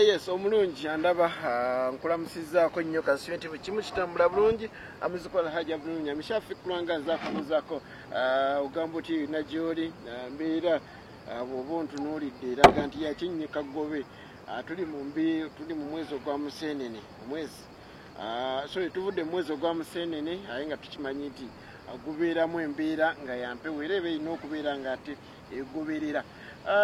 Yes, omulungi andaba, nkulamusizaako nnyo. Kansuubire nti buli kimu kitambula bulungi. Amuziko Alhaji Abdulungi Amishafi kulanga nze akubuuzaako, ogamba oti yonna gy'oli mbeera bw'oba ontunuulidde eraga nti yakinnyika ggobe. Tuli mu mbi, tuli mu mwezi ogwa Museenene, omwezi, sorry, tuvudde mu mwezi ogwa Museenene, aye nga tukimanyi nti gubeeramu embeera nga yampewo era eba erina okubeera nga ate egoberera.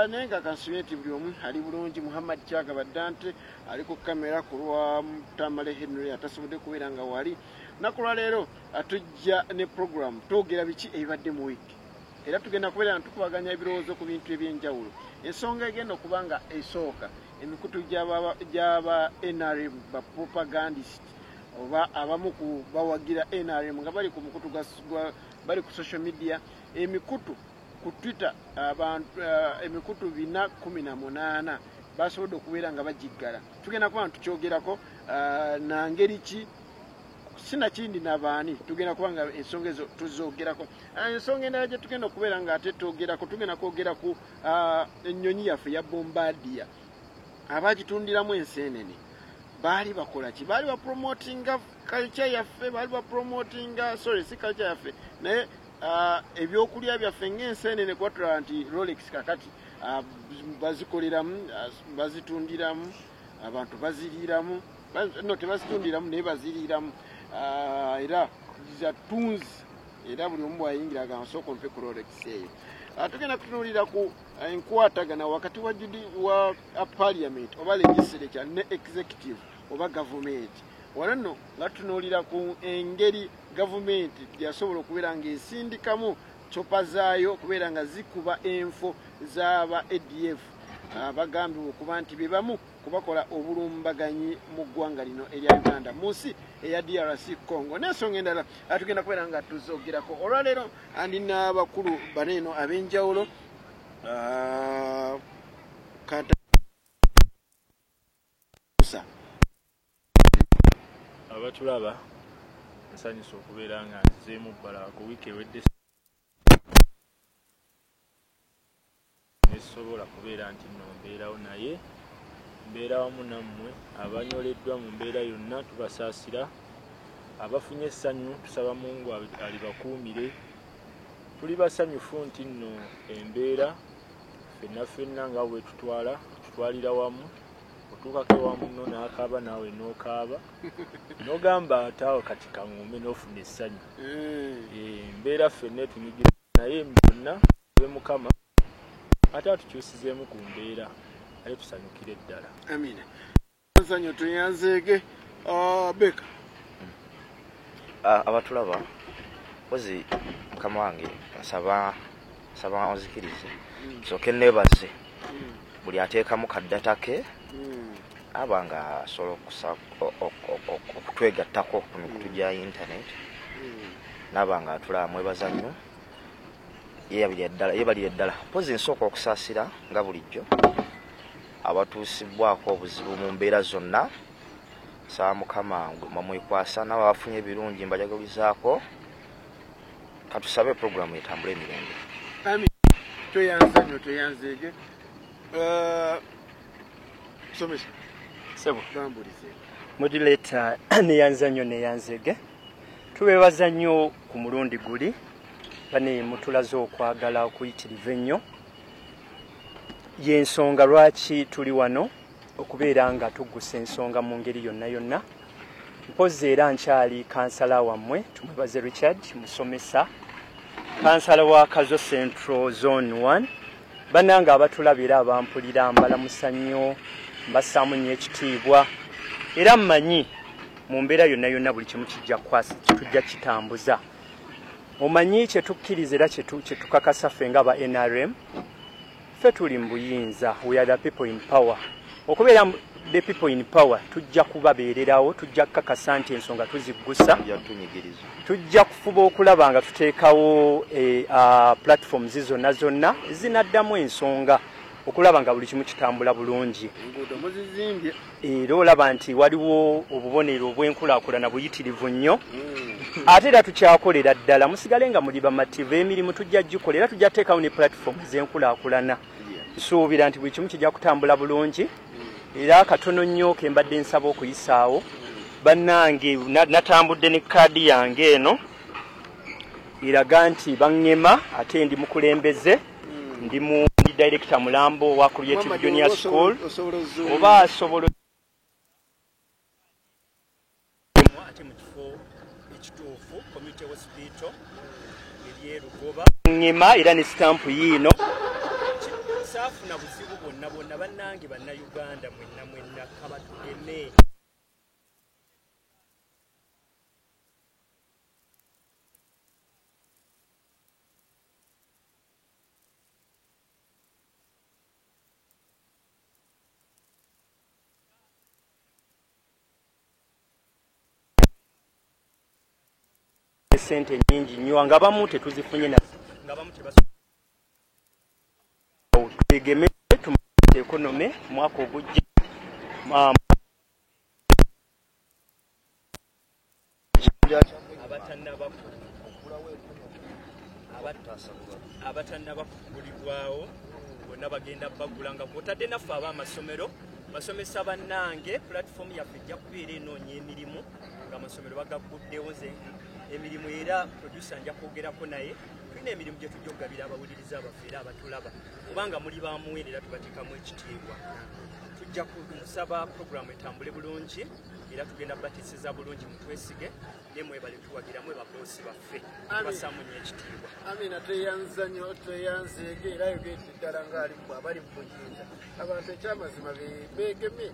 Naye nga kansuubire nti buli omu ali bulungi. Muhammad Kyagaba Dante ali ku kamera ku lwa Tamale Henry atasobodde kubeera nga wali. Naku lwaleero tujja ne program, twogera biki ebibadde mu wiiki, era tugenda kubeera nga tukubaganya ebirowoozo ku bintu ebyenjawulo. Ensonga egenda okuba nga esooka, emikutu gy'aba NRM, ba propagandist oba abamu ku bawagira NRM nga bali ku mukutu bali ku social media, emikutu ku Twitter, abantu emikutu 418 basobodde okubeera nga bagiggala. Tugenda kuba nga tukyogerako na ngeri ki, sinakindi nabaani, tugenda kuba nga ensonga ezo tuzoogerako. Ensonga endala gye tugenda okubeera nga ate twogerako, tugenda kwogera ku ennyonyi yaffe ya Bombardier. Abagitundiramu enseenene baali bakola ki? Baali bapromotinga culture yaffe, baali bapromotinga, sorry, si culture yaffe, naye ebyokulya byaffe ng'enseenene, kuba tulaba nti Rolex kakati bazikoleramu, bazitundiramu, abantu baziriiramu. No, tebazitundiramu naye baziriiramu, era za tunzi, era buli omu bwayingira agamba, "Sooka ompe ku Rolex eyo." Tugenda kutunuulira ku enkwatagana wakati wa parliament oba legislature ne executive oba gavumenti. Wano nno nga tutunuulira ku engeri gavumenti gyasobola okubeera ng'esindikamu chopper zaayo okubeera nga zikuba enfo z'aba ADF, bagambibwa okuba nti be bamu kubakola obulumbaganyi mu ggwanga lino erya Uganda mu nsi eya DRC Congo. N'ensonga endala tugenda kubeera nga tuzogerako. Olwaleero andi n'abakulu baneeno ab'enjawulo. Kata Abatulaba, nsanyusa okubeera nga nzizeemu bbala ku wiiki ewedde. Nesobola kubeera nti nno mbeerawo, naye mbeera wamu nammwe. Abanyoleddwa mu mbeera yonna tubasaasira, abafunye essanyu tusaba Mungu alibakuumire. Tuli basanyufu nti nno embeera ffenna ffenna nga bwe tutwala, tutwalira wamu. Otuukako ewa munno n'akaaba, naawe n'okaaba, n'ogamba ate awo kati kaŋŋume, n'ofuna essanyu. Embeera ffenna etunyigira, naye byonna be Mukama ate atukyusizeemu ku mbeera, ate tusanyukire ddala. Amina. Nsanyo tuyanzeege beka. Abatulaba, kozi mukama wange, nsaba onzikirize nsooke neebaze buli ateekamu ka data ke aba nga asobola okutwegattako ku mikutu gya internet, naaba nga atulaba. Mwebaza nnyo, yeebalire ddala, yeebalire ddala. Mpozi nsooka okusaasira nga bulijjo abatuusibwako obuzibu mu mbeera zonna. Nsaba Mukama mwamwekwasa, nabo abafunye ebirungi mbajagalizaako. Katusabe puroguramu etambule emirembe. Ami, tweyanza nnyo, tweyanzeege. Somesa. Sebo. Bambulize. Moderator, neyanza nnyo, neyanzege. Tubebaza nnyo ku mulundi guli bane mutulaze okwagala okuyitirivu ennyo. Yensonga lwaki tuli wano okubeera nga tuggusa ensonga mu ngeri yonna yonna. Mpozi era nkyali kansala wammwe Tumwebaze Richard Musomesa, kansala wa Kazo Central Zone 1. Bannange abatulaba era abampulira, mbalamusa nnyo, mbassaamu nnyo ekitiibwa, era mmanyi mu mbeera yonna yonna buli kimu kijja kukwasa, tujja kitambuza. Omanyi kyetukkiriza era kyetukakasa ffe nga aba NRM, ffe tuli mu buyinza. We are the people in power. Okubeera the people in power, tujja kubabeererawo, tujja kukakasa nti ensonga tuziggusa. Yatunyigiriza. Tujja kufuba okulaba nga tuteekawo platforms zonna zonna ezinaddamu ensonga okulaba nga buli kimu kitambula bulungi. Enguudo muzizimbye. Era olaba nti waliwo obubonero obw'enkulaakulana buyitirivu nnyo, ate era tukyakolera ddala. Musigale nga muli bamativu, emirimu tujja gikola, era tujja kuteekawo ne platform ez'enkulaakulana. Nsuubira nti buli kimu kijja kutambula bulungi. Era katono nnyo ke mbadde nsaba okuyisaawo. Bannange, natambudde ne kaadi yange eno eraga nti baŋŋema, ate ndi mukulembeze, ndi mu ndi director mulambo wa Creative Junior School. Oba asobola ate mu kifo ekituufu, community hospital eryerugoba ŋŋema, era ne sitampu yiino. Saafuna buzibu bwonna bwonna. Bannange Bannayuganda mwenna mwenna, kabatugeme. Sente nyingi nnyo nga abamu tetuzifunye, nga abamu twegeme tumalirize economy mwaka ogujja abatannaba kugulibwawo bonna bagenda bagula, nga kwotadde naffe ab'amasomero. Basomesa bannange, platform yaffe ejja kubeera enoonya emirimu nga amasomero bagagguddewo. Nze emirimu, era producer nja kwogerako naye, tulina emirimu gye tujja okugabira abawuliriza abaffe era abatulaba, kubanga muli bamuwendo era tubateekamu ekitiibwa. Tujja kusaba programu etambule bulungi, era tugenda batisiza bulungi, mutwesige ne mwebale tuwagira, mwe baboosi baffe, tubasaamu nnyo ekitiibwa. Amina, tweyanza nnyo, tweyanzeege. Era ayogedde ddala ng'ali abali mu buyinza. Abantu ekyamazima beegemye,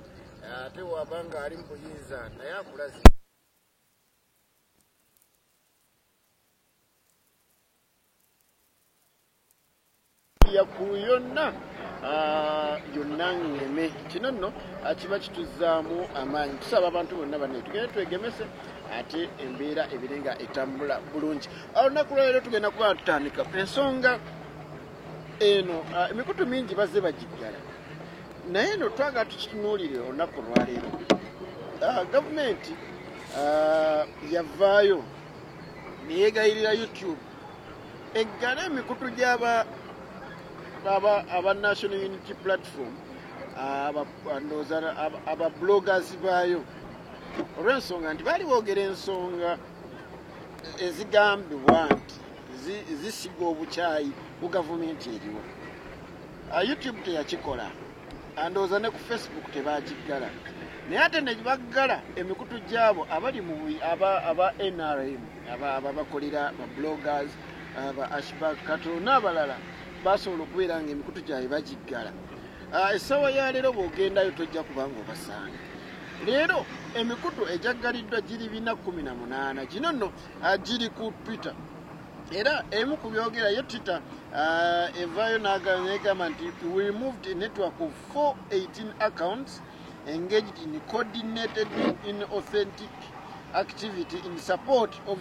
ate waba nga ali mu buyinza naye akulaze. Yaku yonna yonna ngeme. Kino nno kiba kituzaamu amaanyi. Tusaba abantu bonna banne tugende twegemese, ate embeera ebire nga etambula bulungi. Olunaku lwaleero tugenda kuba tutandika ensonga eno. Emikutu mingi bazze bagiggala, naye no twagala tukitunuulire olunaku lwaleero. Gavumenti yavaayo neyegayirira YouTube eggale emikutu gy'aba aba National Unity Platform, ndowooza aba bloggers baayo, olw'ensonga nti baali boogera ensonga ezigambibwa nti zisiga obukyayi ku gavumenti eriwo. YouTube teyakikola, ndowooza ne ku Facebook tebagiggala, naye ate ne baggala emikutu gyabo abali mu aba NRM, aba bakolera ba bloggers, aba Ashbag Kato n'abalala, basobola okubeera nga emikutu gyabwe bagiggala. Essaawa ya leero bw'ogendayo tojja kubanga obasanga. Leero emikutu egyaggaliddwa giri 418. Gino nno giri ku Twitter, era emu ku byogera yo Twitter evaayo negamba nti we removed a network of 418 accounts engaged in coordinated inauthentic activity in support of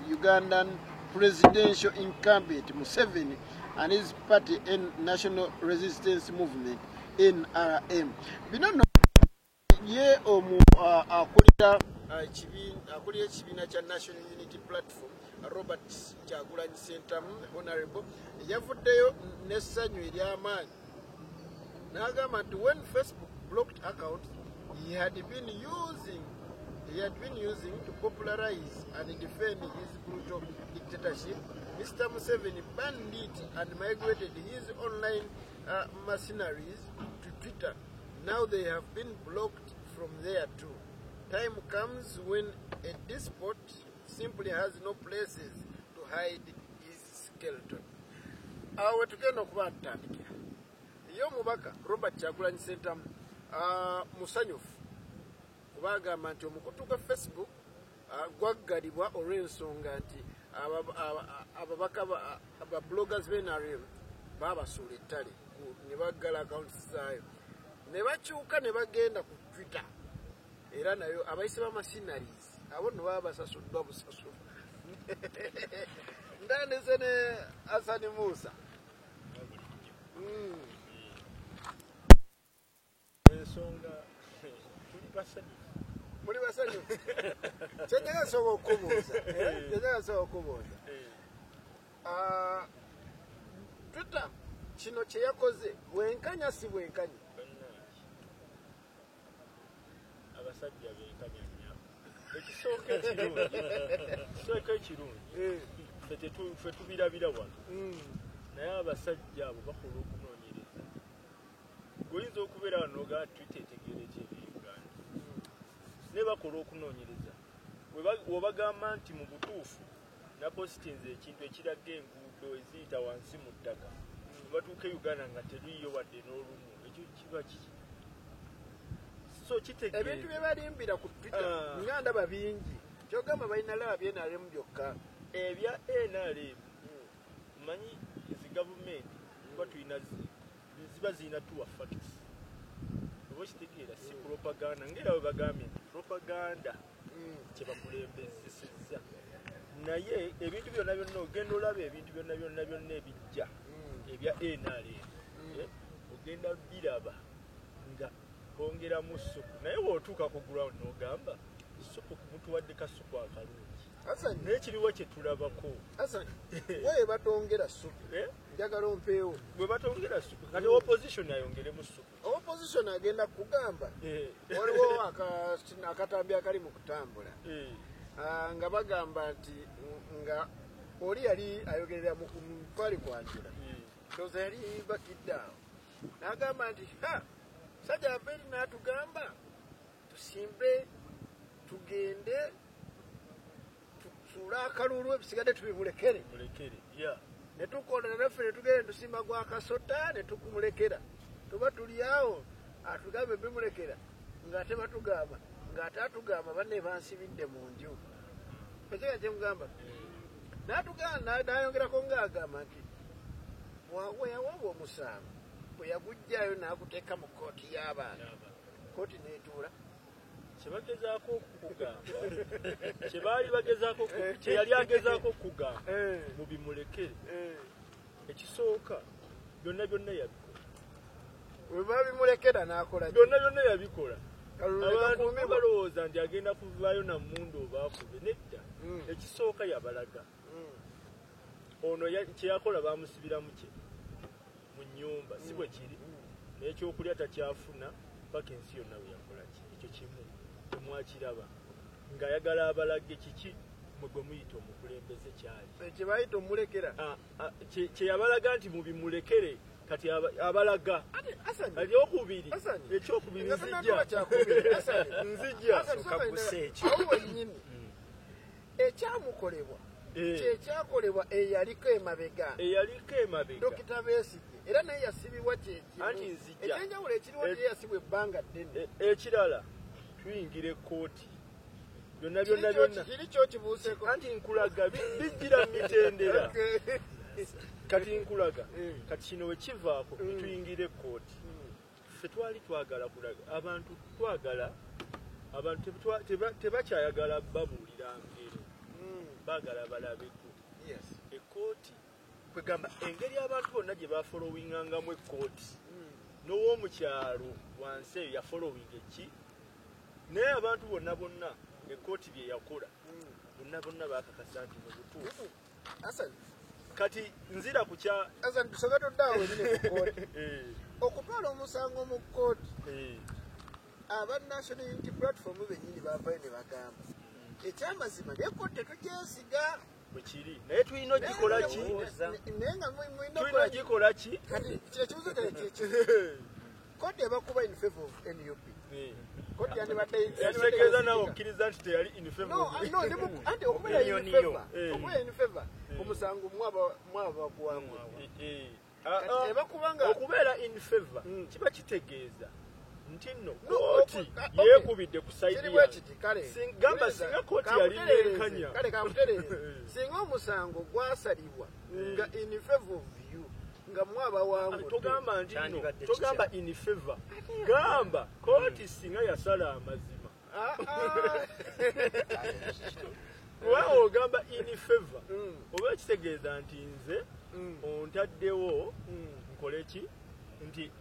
Ugandan presidential incumbent Museveni and his party in National Resistance Movement, NRM. Bino nno ye omu akulira ekibiina kya National Unity Platform, Robert Kyagulanyi Ssentamu Honorable, yavuddeyo n'essanyu ery'amaanyi n'agamba nti when Facebook blocked accounts he had been using to popularize and defend his brutal dictatorship, Mr. Museveni banned it and migrated his online mercenaries to Twitter. Now they have been blocked from there too. Time comes when a despot simply has no places to hide his skeleton. Awo wetugenda okuba tutandikira. Ye omubaka Robert Kyagulanyi Ssentamu musanyufu kuba agamba nti omukutu gwa Facebook gwaggalibwa olw'ensonga nti ababaka aba bloggers b'NRM babasuula ettale ne baggala accounts zaayo ne bakyuka ne bagenda ku Twitter, era nayo abayise ba mercenaries abo nno baba basasuddwa busasulu. Ndandise ne Hasani Musa. Ensonga tuli basanyufu. Muli basanyufu. Kyenjaga nsobola okubuuza, kyenjaga nsobola okubuuza, Twitter kino kye yakoze bwenkanya si bwenkanya? Bannange. Ekisooka ekirungi ffe tubirabira wano, naye abasajja abo bakola okunoonyereza. Goyinza okubeera wano n'ogamba Twitter etegeera ekyeri Uganda, naye bakola okunoonyereza. Webagamba nti mu butuufu napositinze ekintu ekiraga enguudo eziyita wansi mu ttaka, batuuka e Uganda nga teruyiyo wadde n'olumu, ekyo kiba kiki? So kitegeeza ebintu bye balimbira ku Twitter nga ndaba bingi. Kyogamba balina laba bya NRM byokka. Ebya NRM manyi ezi gavumenti kuba tulina ziba zirina tuwa facts, oba kitegeera si propaganda, ng'era bwe bagambye nti propaganda kyebakulembezesezza. Naye ebintu byonna byonna ogenda olaba ebintu byonna byonna byonna ebijja ebya NRM ogenda biraba nga bongeramu ssupu, naye bw'otuuka ku ground n'ogamba ssupu mutuwadde kasupu akalungi, naye kiriwo kye tulabako. Wewe batongera ssupu, njagala ompeewo bwe batongera ssupu. Kati opposition ayongeremu ssupu. Opposition agenda kugamba waliwo akatambi akali mu kutambula nga bagamba nti nga oli yali ayogerera mu kwali kwanjula, toza yali bakidde awo n'agamba nti ha sajja Abeli n'atugamba tusimbe tugende tusuule akalulu ebisigadde tubimulekere. Ne tukola naffe ne tugenda tusimba gwa kasota ne tukumulekera, tuba tuli awo atugambe bimulekera ng'ate batugamba ng'ate atugamba banne bansibidde mu nju. Ekyo kyemugamba n'atugamba n'ayongerako ng'agamba nti waweewawo omusango bwe yagugjayo n'aguteeka mu kkooti y'abantu, kkooti n'etuula. Kyebagezaako okukugamba kyebaali bagezaako kyeyali agezaako okukugamba mubimulekere. Ekisooka byonna byonna yabikola, bwe babimulekera n'akola byonna byonna yabikola. Abantu balowooza nti agenda kuvaayo na mmundu obaakube, nedda. Ekisooka yabalaga ono kyeyakola bamusibiramu kye mu nnyumba, si bwe kiri, n'ekyokulya takyafuna paka ensi yonna bwe yakola ki. Ekyo kimu temwakiraba ng'ayagala abalage kiki mwe gwe muyita omukulembeze kyali kye bayita omulekera, kye yabalaga nti mubimulekere. Kati abalaga ekyokubiri ekyokubiri nzijja nzijja ekyamukolebwa kyekyakolebwa eyaliko emabega Dokita Besigye era naye yasibibwa kyekimu. Ekyenjawulo ekiriwo naye yasibwa ebbanga ddene. Ekirala tuyingira ekkooti byonna byonna byonna kiri kyokibuuseeko anti nkulaga bijjira mu mitendera. Kati nkulaga kati kino we kivaako tuyingira ekkooti. Ffe twali twagala kulaga abantu, twagala abantu tebakyayagala babuulira ngero, baagala balabeko. Ekkooti kwegamba engeri abantu bonna gye bafolowingangamu ekkooti, n'ow'omukyalo wansi eyo yafolowinga eki, naye abantu bonna bonna ekkooti bye yakola bonna bonna baakakasa nti mu butuufu. Kati nzira ku kya tusoke tuddaawo wenyini ku kkooti. Okutwala omusango mu kkooti, aba National Unity Platform bennyini bavayo ne bagamba ekyamazima naye kkooti tetugyesiga bwe kiri, naye tulina ogikola ki? Naye nga tulina ogikola ki? Kati ekibuuzo kye kkooti ebakuba in favor of NUP. Kkooti yandibadde ekitegeeza naawe okkiriza nti teyali in favor. No, anti okubeera in favor, okubeera in favor omusango mwaba bakuwangula. Ebakubanga okubeera in favor kiba kitegeeza nti nno kkooti yeekubidde ku sayidi yange. Gamba singa kkooti yali yenkanya. Kale kankutereeze. Singa omusango gwasalibwa nga in favor of you, nga mwabawangudde. Togamba nti nno, togamba in favor. Gamba kkooti singa yasala amazima. Kuba ogamba in favor, oba kitegeeza nti nze ontaddewo nkole ki nti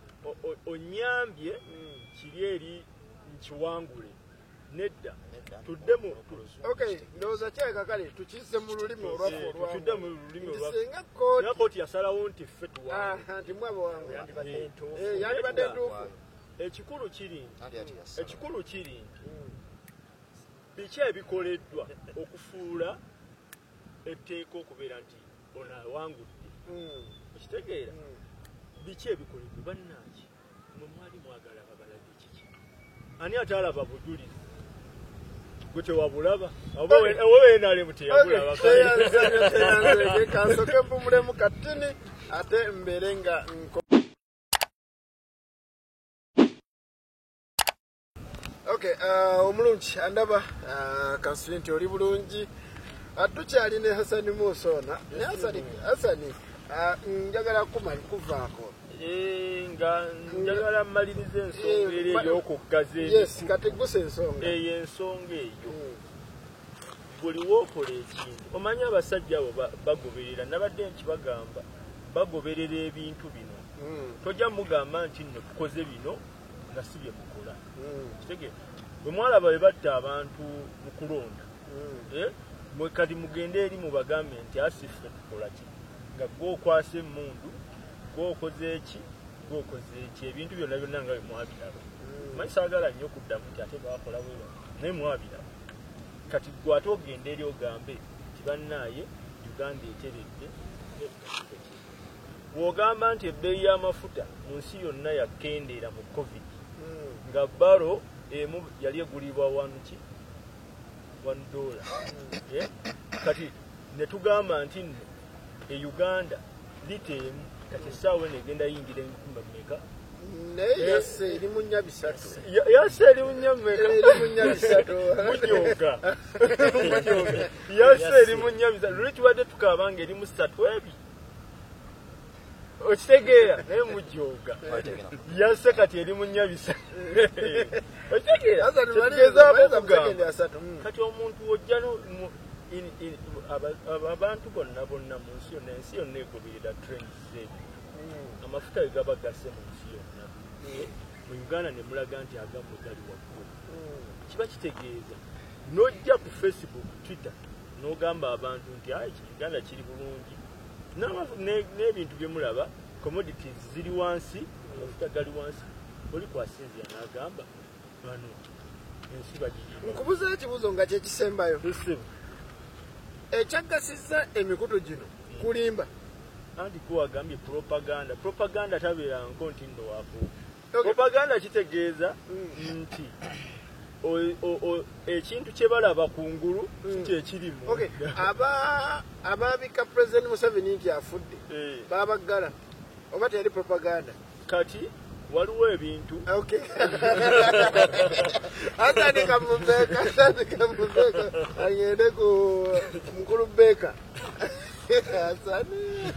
onyambye kiri eri nkiwangule. Nedda tudde mu okay, ndowooza kyaleka kale tukizze mu lulimi olwaffe olwangu. Tudde mu lulimi olwaffe. Singa kkooti kooti yasalawo nti ffe tuwangule, nti mwabawangula, yandibadde ntuufu. Ekikulu kiri nti, ekikulu kiri nti Biki ebikoleddwa okufuula etteeka okubeera nti ono awangudde? Okitegeera? Biki ebikoleddwa bannange? Mwe mwali mwagala babalage kiki? Ani atalaba bujulizi? Gwe tewabulaba? Oba NRM teyabulaba? Kansooke mpumulemu katini ate mbeere nga Okay, omulungi andaba kansule nti oli bulungi. Tukyali ne Hassan Musa ona. Ne Hassan njagala kuvaako. Nga njagala mmalirize ensonga eri ey'okuggaza. Yes, kati gusa ensonga. Eyo ensonga eyo. Buli w'okola ekintu, omanyi abasajja abo bagoberera, nabadde nkibagamba, bagoberera ebintu bino. Tojja mugamba nti nno tukoze bino nga si bye mukola. Kitegeera? Bwe mwalaba bwe batta abantu mu kulonda, mwe kati mugende eri mubagambe nti asiffe tukola ki? Nga gwe okwasa emmundu, gwe okoze eki, gwe okoze eki, ebintu byonna byonna nga bwe mwabiraba. Manyi saagala nnyo okuddamu nti ate baakola bwe bati, naye mwabiraba. Kati gwe ate ogende eri ogambe nti bannaaye Uganda eteredde. Bw'ogamba nti ebbeeyi y'amafuta mu nsi yonna yakendeera mu COVID, nga baro emu yali egulibwa $1. Kati ne tugamba nti nno e Uganda lita emu kati essaawa eno egenda yingira 10,000. Naye yasse eri mu 400. Yasse eri mu 400. Eri mu 400. Mujooga. Mujooga. Yasse eri mu 400. Luli tubadde tukaaba nga eri mu 3 ebi. Okitegeera naye mujooga. Yasse kati eri mu 400. Okitegeera? Kyetugezaako okugamba. Kati omuntu ojja abantu bonna bonna mu nsi yonna, ensi yonna egoberera trends z'ebintu. Amafuta ge gaba gasse mu nsi yonna. Mu Uganda ne mulaga nti agammwe gali waggulu. Kiba kitegeeza n'ojja ku Facebook, Twitter n'ogamba abantu nti ayi Uganda kiri bulungi. N'ebintu bye mulaba commodities ziri wansi, amafuta gali wansi. Oli kwasinzira n'agamba bano ensi bagirimu. Nkubuuza ekibuuzo nga kye kisembayo. Ekyaggasizza emikutu gino kulimba. Anti kuwagambye propaganda. Propaganda tabeeranko nti nno waako. Propaganda kitegeeza nti ekintu kye balaba kungulu si kye kirimu. Okay, abaabika President Museveni nti afudde babaggala oba teyali propaganda? Kati waliwo ebintu. Okay. Atandika mubeeka, agende ku mukulu Beeka. Hasani.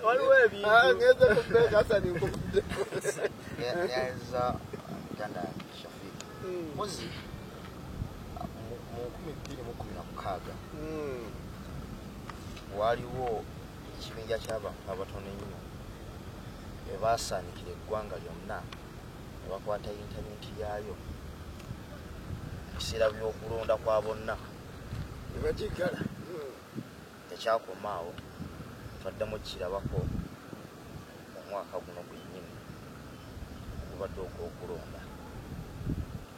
Waliwo ebintu. Ngeze ku Beeka, Hasani nkubuddeko. Nyanza Muganda Shafiq. Mpozi mu 2016 waliwo ekibinja ky'abantu abatono ennyo ebasaanikira eggwanga lyonna ne bakwata yintanenti yaayo mu biseera by'okulonda kwa bonna ne bagiggala. Tekyakoma awo, twaddamu kirabako omwaka guno gwennyini ogubadde ogw'okulonda.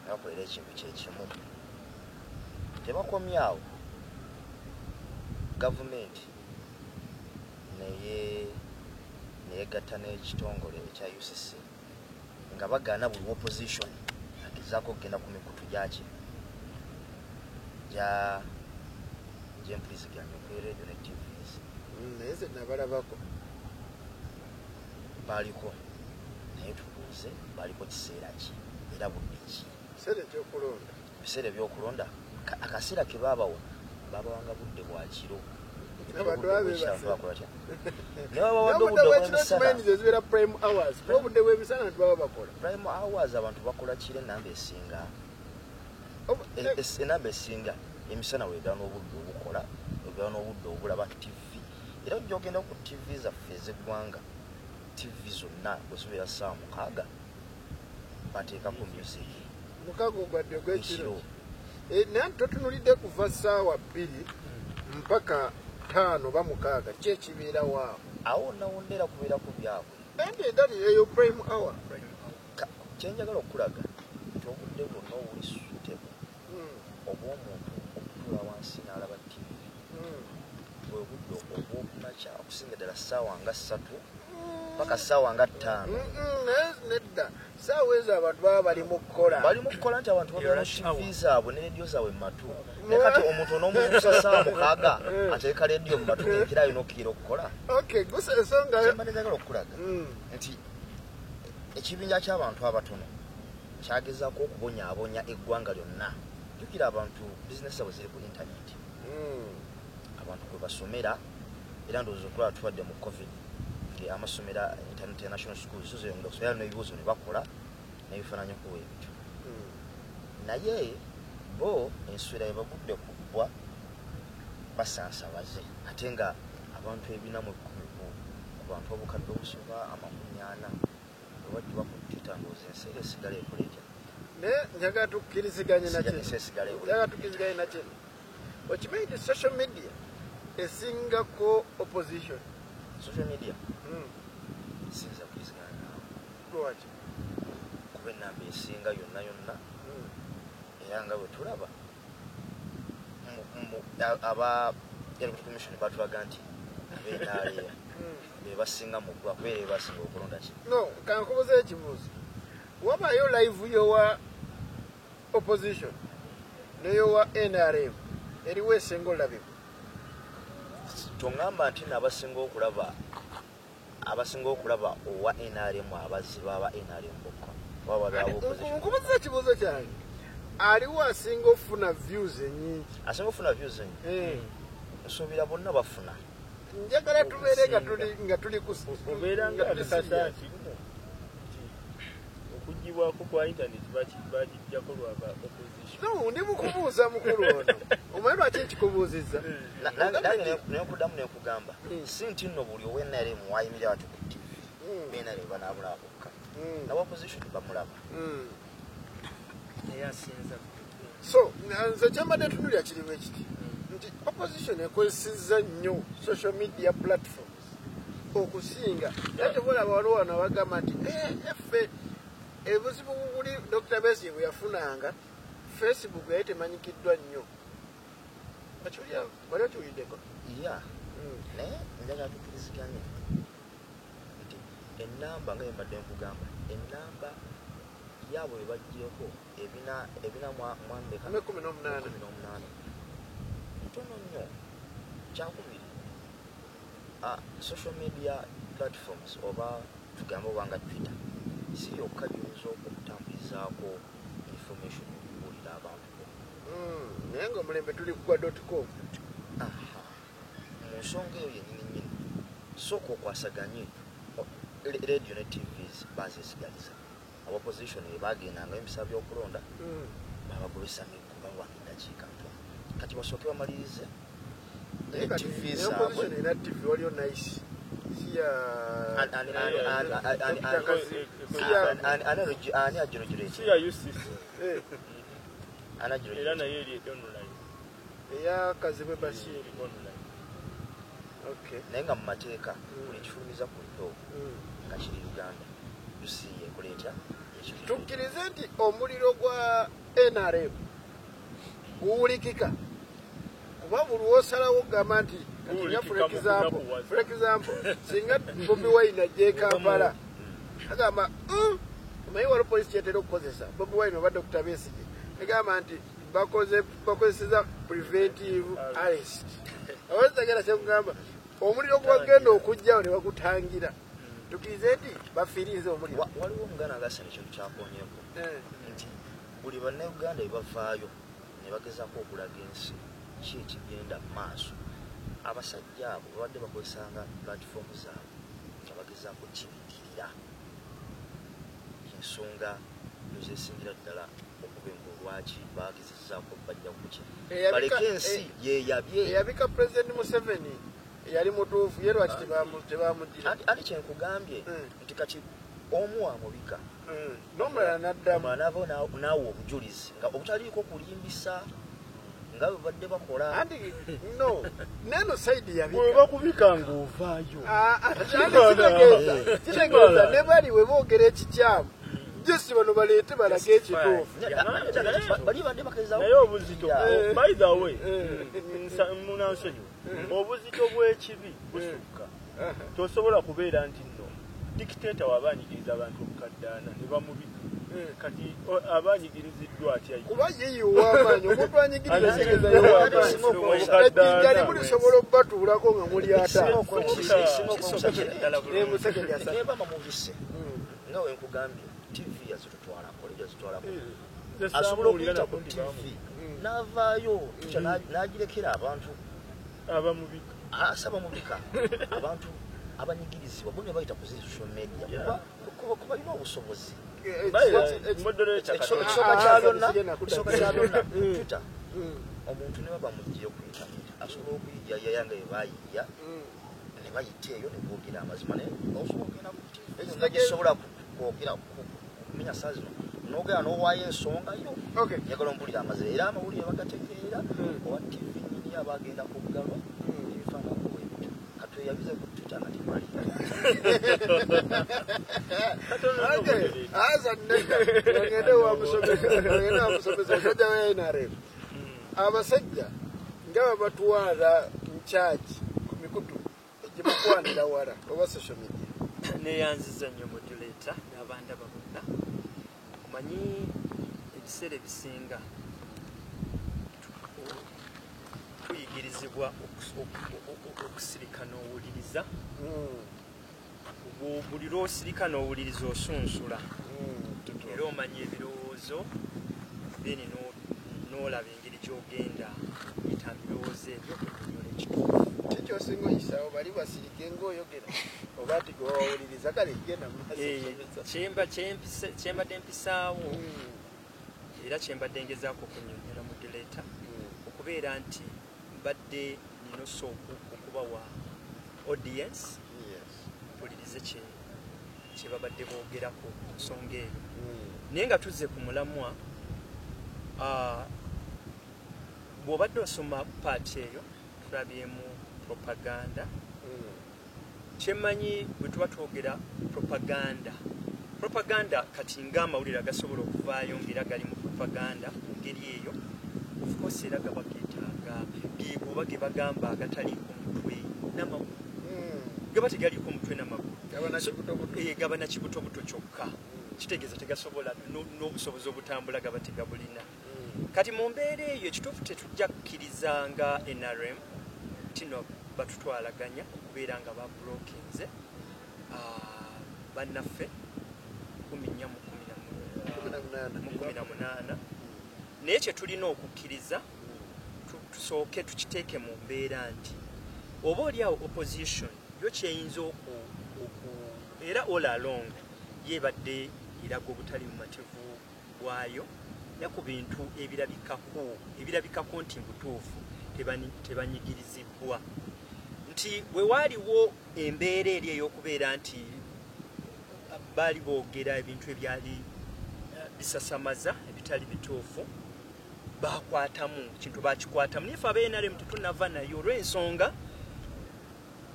Ne bakolera ekintu kye kimu. Tebakomye awo, gavumenti neyegatta n'ekitongole ekya UCC nga bagaana buli opposition agezaako okugenda ku mikutu gyaki gy'empuliziganya okuli radio ne TVs. Naye nze nabalabako. Baaliko, naye tubuuze baaliko kiseera ki era budde ki? Biseera ebyokulonda. Ebiseera ebyokulonda akaseera ke baabawa baabawanga budde bwa kiro. Abantu babeebase. Naye babawadde obudde obw'emisana. Zibeera prime hours. Kuba obudde bw'emisana abantu baba bakola. Prime hours abantu bakola kiro enamba esinga. Enamba esinga emisana weegala n'obudde obukola, weegala n'obudde obulaba TV. Era ojja ogenda ku TV zaffe ez'eggwanga, TV zonna bwe zibeera ssaawa 6 bateekako music. 6 ogwadde ogw'ekiro. Naye totunulidde kuva ssaawa 2 mpaka 5 oba 6 ki ekibeerawo awo? Awo nawondera kubeerako byabwe. Ente endali eyo prime hour. Kye njagala okulaga nti obudde bwonna obuli suitable obw'omuntu okutuula wansi n'alaba TV bwe budde obw'okumakya, okusinga ddala ssaawa nga 3 paka ssaawa nga 5. Nedda, ssaawa ezo abantu baba bali mu kukola. Bali mu kukola nti abantu babeera ne TV zaabwe ne rediyo zaabwe mu matu. Naye kati omuntu onoomuzuukusa ssaawa 6 ateeka rediyo mu matu ng'ekiro alina okukkira okukola. Okay, gusa ensonga Kye mbadde njagala okukulaga nti ekibinja ky'abantu abatono kyagezaako okubonyaabonya eggwanga lyonna. Jjukira abantu bizinesi zaabwe ziri ku intaneti, abantu kwe basomera, era ndowooza okulaba tubadde mu COVID amasomero international schools zo zeyongera okusomera n'ebibuuzo ne bakola n'ebifaananyako bwe bityo. Naye bo enswera ebagudde ku bbwa basansabaze, ate nga abantu 410 ku bantu obukadde obusoba 40 bwe bajjibwa ku Twitter, ndowooza ensi era esigala ekola etya? Naye njagala tukkiriziganye nakino. Ensi esigala ekola. Njagala tukkiriziganye nakino. Okimanyi nti social media esingako opposition? Social media siyinza kukkirizigana naawe. Lwaki? Kuba ennamba esinga yonna yonna, era nga bwe tulaba aba Electoral Commission batulaga nti ab'NRM be basinga mu ggwanga, kubeera be basinga okulonda ki? No, kankubuze ekibuuzo. Wabaayo live yowa opposition neyowa NRM, eriwo esinga olabibwa? Toŋŋamba nti nno abasinga okulaba owa NRM abaziba aba NRM bokka oba babe aba opposition. Nkubuuza ekibuuzo kyange, aliwo asinga okufuna views ennyingi? Asinga okufuna views ennyingi? Nsuubira bonna bafuna. Njagala tubeere nga tuli ku Obeera nga nga tuli akakasa serious. nti nno nti okuggyibwako kwa internet bagiggyako lwa ba opposition. No, ndi mukubuuza mukulu ono. Omanyi lwaki nkikubuuzizza? Nange nenkuddamu nenkugamba si nti nno buli owa NRM wayimirira wati ku TV NRM banaamulaba bokka, nawa opposition bamulaba. Naye asinza. So nze kyembadde ntunuulira kiri bwe kiti nti opposition ekozesezza nnyo social media platforms okusinga. Era tebalaba waliwo wano abagamba nti effe ebuzibu buli Dr. Besigye bwe yafunanga Facebook yali temanyikiddwa nnyo. Okiwulira? Wali okiwuliddeko? Ya, naye njagala tukkiriziganye nti ennamba nga bwe mbadde nkugamba, ennamba yaabwe bwe baggyeko ebina mwambeka Mu 18. 18 ntono nnyo. Kyakubiri, social media platforms oba tugambe oba nga Twitter si yokka gy'oyinza okutambulizaako information okubuulira abantu bo. Naye ng'omulembe tuli ku gwa .com. Aha, mu nsonga eyo yennyini nnyini, sooka okwasaganye radio ne TVs bazeesigaliza. Aba opposition bwe bagendanga ebisa by'okulonda babagobesa miggo, bawanga eddakiika ntono. Kati basooke bamalirize Naye kati TV ne zaabwe. opposition erina TV, waliyo Nice. Si ya Dr. Kazi. Si ya Ani agiregulate? Si ya UCC. Ani agiregulate? Era naye eri online. Eya Kazibwe Bashir. Eri online. Okay. Naye nga mu mateeka buli kifulumiza ku mpewo nga kiri Uganda, UCC ekola etya? Tukkirize nti omuliro gwa NRM guwulikika, kuba buli lw'osalawo okugamba nti kati nga Guwulikika mu kunakuwaza. for example, singa Bobi Wine ajja e Kampala agamba omanyi waliwo poliisi kyetera okukozesa Bobi Wine oba Dr. Besigye, egamba nti bakozeseza preventive arrest. Oba kyekugamba omuliro gwagenda okujjawo ne bagutangira. Tukkirize nti bafiiriza omuliro. Waliwo omuganda agasana ekintu kyakonyeeko nti buli bannayuganda bwe bavaayo ne bagezaako okulaga ensi ki ekigenda mu maaso, abasajja abo babadde bakozesanga platform zaabwe nga bagezaako kibikirira ensonga ezesingira ddala okuba lwaki bagezezzaako bajja kuki baleke ensi yeyabye. Eyabika President Museveni yali mutuufu, ye lwaki tebamugira? Anti kyenkugambye nti kati omu wamubika n'omulala n'addamu, omulala n'avaawo n'awa obujulizi nga obutaliiko kulimbisa nga bwe badde bakola. Anti no, neno side yabika. Bwe bakubika ng'ovaayo. Kitegeeza ne bali we boogera ekikyamu. Just bano baleete balage ekituufu. Bali badde bakezawo. Naye obuzito, by the way, munansonyiwe, obuzito bw'ekibi busukka. Tosobola kubeera nti nno dictator wabanyigiriza abantu obukaddaana ne bamubika. Kati abanyigiriziddwa atya? Kuba ye ow'amaanyi, omuntu anyigiriza kitegeeza ye ow'amaanyi. Ejjinja limu lisobola obbatuulako nga muli ataano. Neba mumubise nga we nkugambye TV yazitutwalako, yazitutwalako. Asobola okuyita ku TV n'avaayo n'agirekera abantu abamubika. Asaba mubika abantu abanyigirizibwa bo ne bayita ku social media kuba balina obusobozi. Ekisooka kya byonna Twitter omuntu ne baba muggyeyo ku internet asobola okuyijja nga bayiya ne bayita eyo ne boogera amazima, naye osobola okugenda ku TV gisobola kwogera kumenya saa zino n'ogera n'owaayo ensonga yo. Njagala ompulira amazima era amawulire bagategeera owa TV nnyini aba agenda kuggalwa ebifaananyi bwe bityo. Katweyabize ku Twitter nga tebali. Aza nneka ngende wa musomesa musajja wa NRM. Abasajja nga babatwala nchaji ku mikutu egibakwanira wala oba social media. Neyanziza nnyo moderator n'abandaba bonna. Omanyi ebiseera ebisinga tuyigirizibwa okusirika n'owuliriza. Buli lw'osirika n'owuliriza osunsula. Era omanya ebirowoozo then n'olaba engeri gy'ogenda oyita mu birowoozo ebyo okunyola ekituufu. Kikyosinga oyisaawo bali basirike ng'oyogera oba ati gwe wawuliriza kale genda mu maaso. Kyembadde mpisaawo era kyembadde ngezaako okunyonyola moderator okubeera nti mbadde nina osooka okubawa audience mpulirize kye babadde boogerako ku nsonga eyo. Naye nga tuzze ku mulamwa, bw'obadde osoma paati eyo tulabyemu propaganda. Kyemmanyi bwe tuba twogera propaganda kati ng'amawulire agasobola okuvaayo ng'era gali mu propaganda mu ngeri eyo, of course era gaba geetaaga oba ge bagamba agataliiko mutwe n'amagulu. Gaba tegaliiko mutwe n'amagulu. Gaba na kibutobuto kyokka. Kitegeeza tegasobola n'obusobozi obutambula gaba tegabulina. Kati mu mbeera eyo ekituufu tetujja kukkiriza nga NRM tino batutwalaganya okubeera nga babulokinze bannaffe 1418. Naye kye tulina okukkiriza tusooke tukiteeke mu mbeera nti oba oli awo opposition yo kyeyinza era all along yebadde eraga obutali bumativu bwayo ne ku bintu ebirabikako nti mbutuufu tebanyigirizibwa. Nti bwe waaliwo embeera eri ey'okubeera nti baali boogera ebintu ebyali bisasamaza ebitali bituufu, bakwatamu kintu bakikwatamu. Naye ffe aba NRM tetunnava nayo olw'ensonga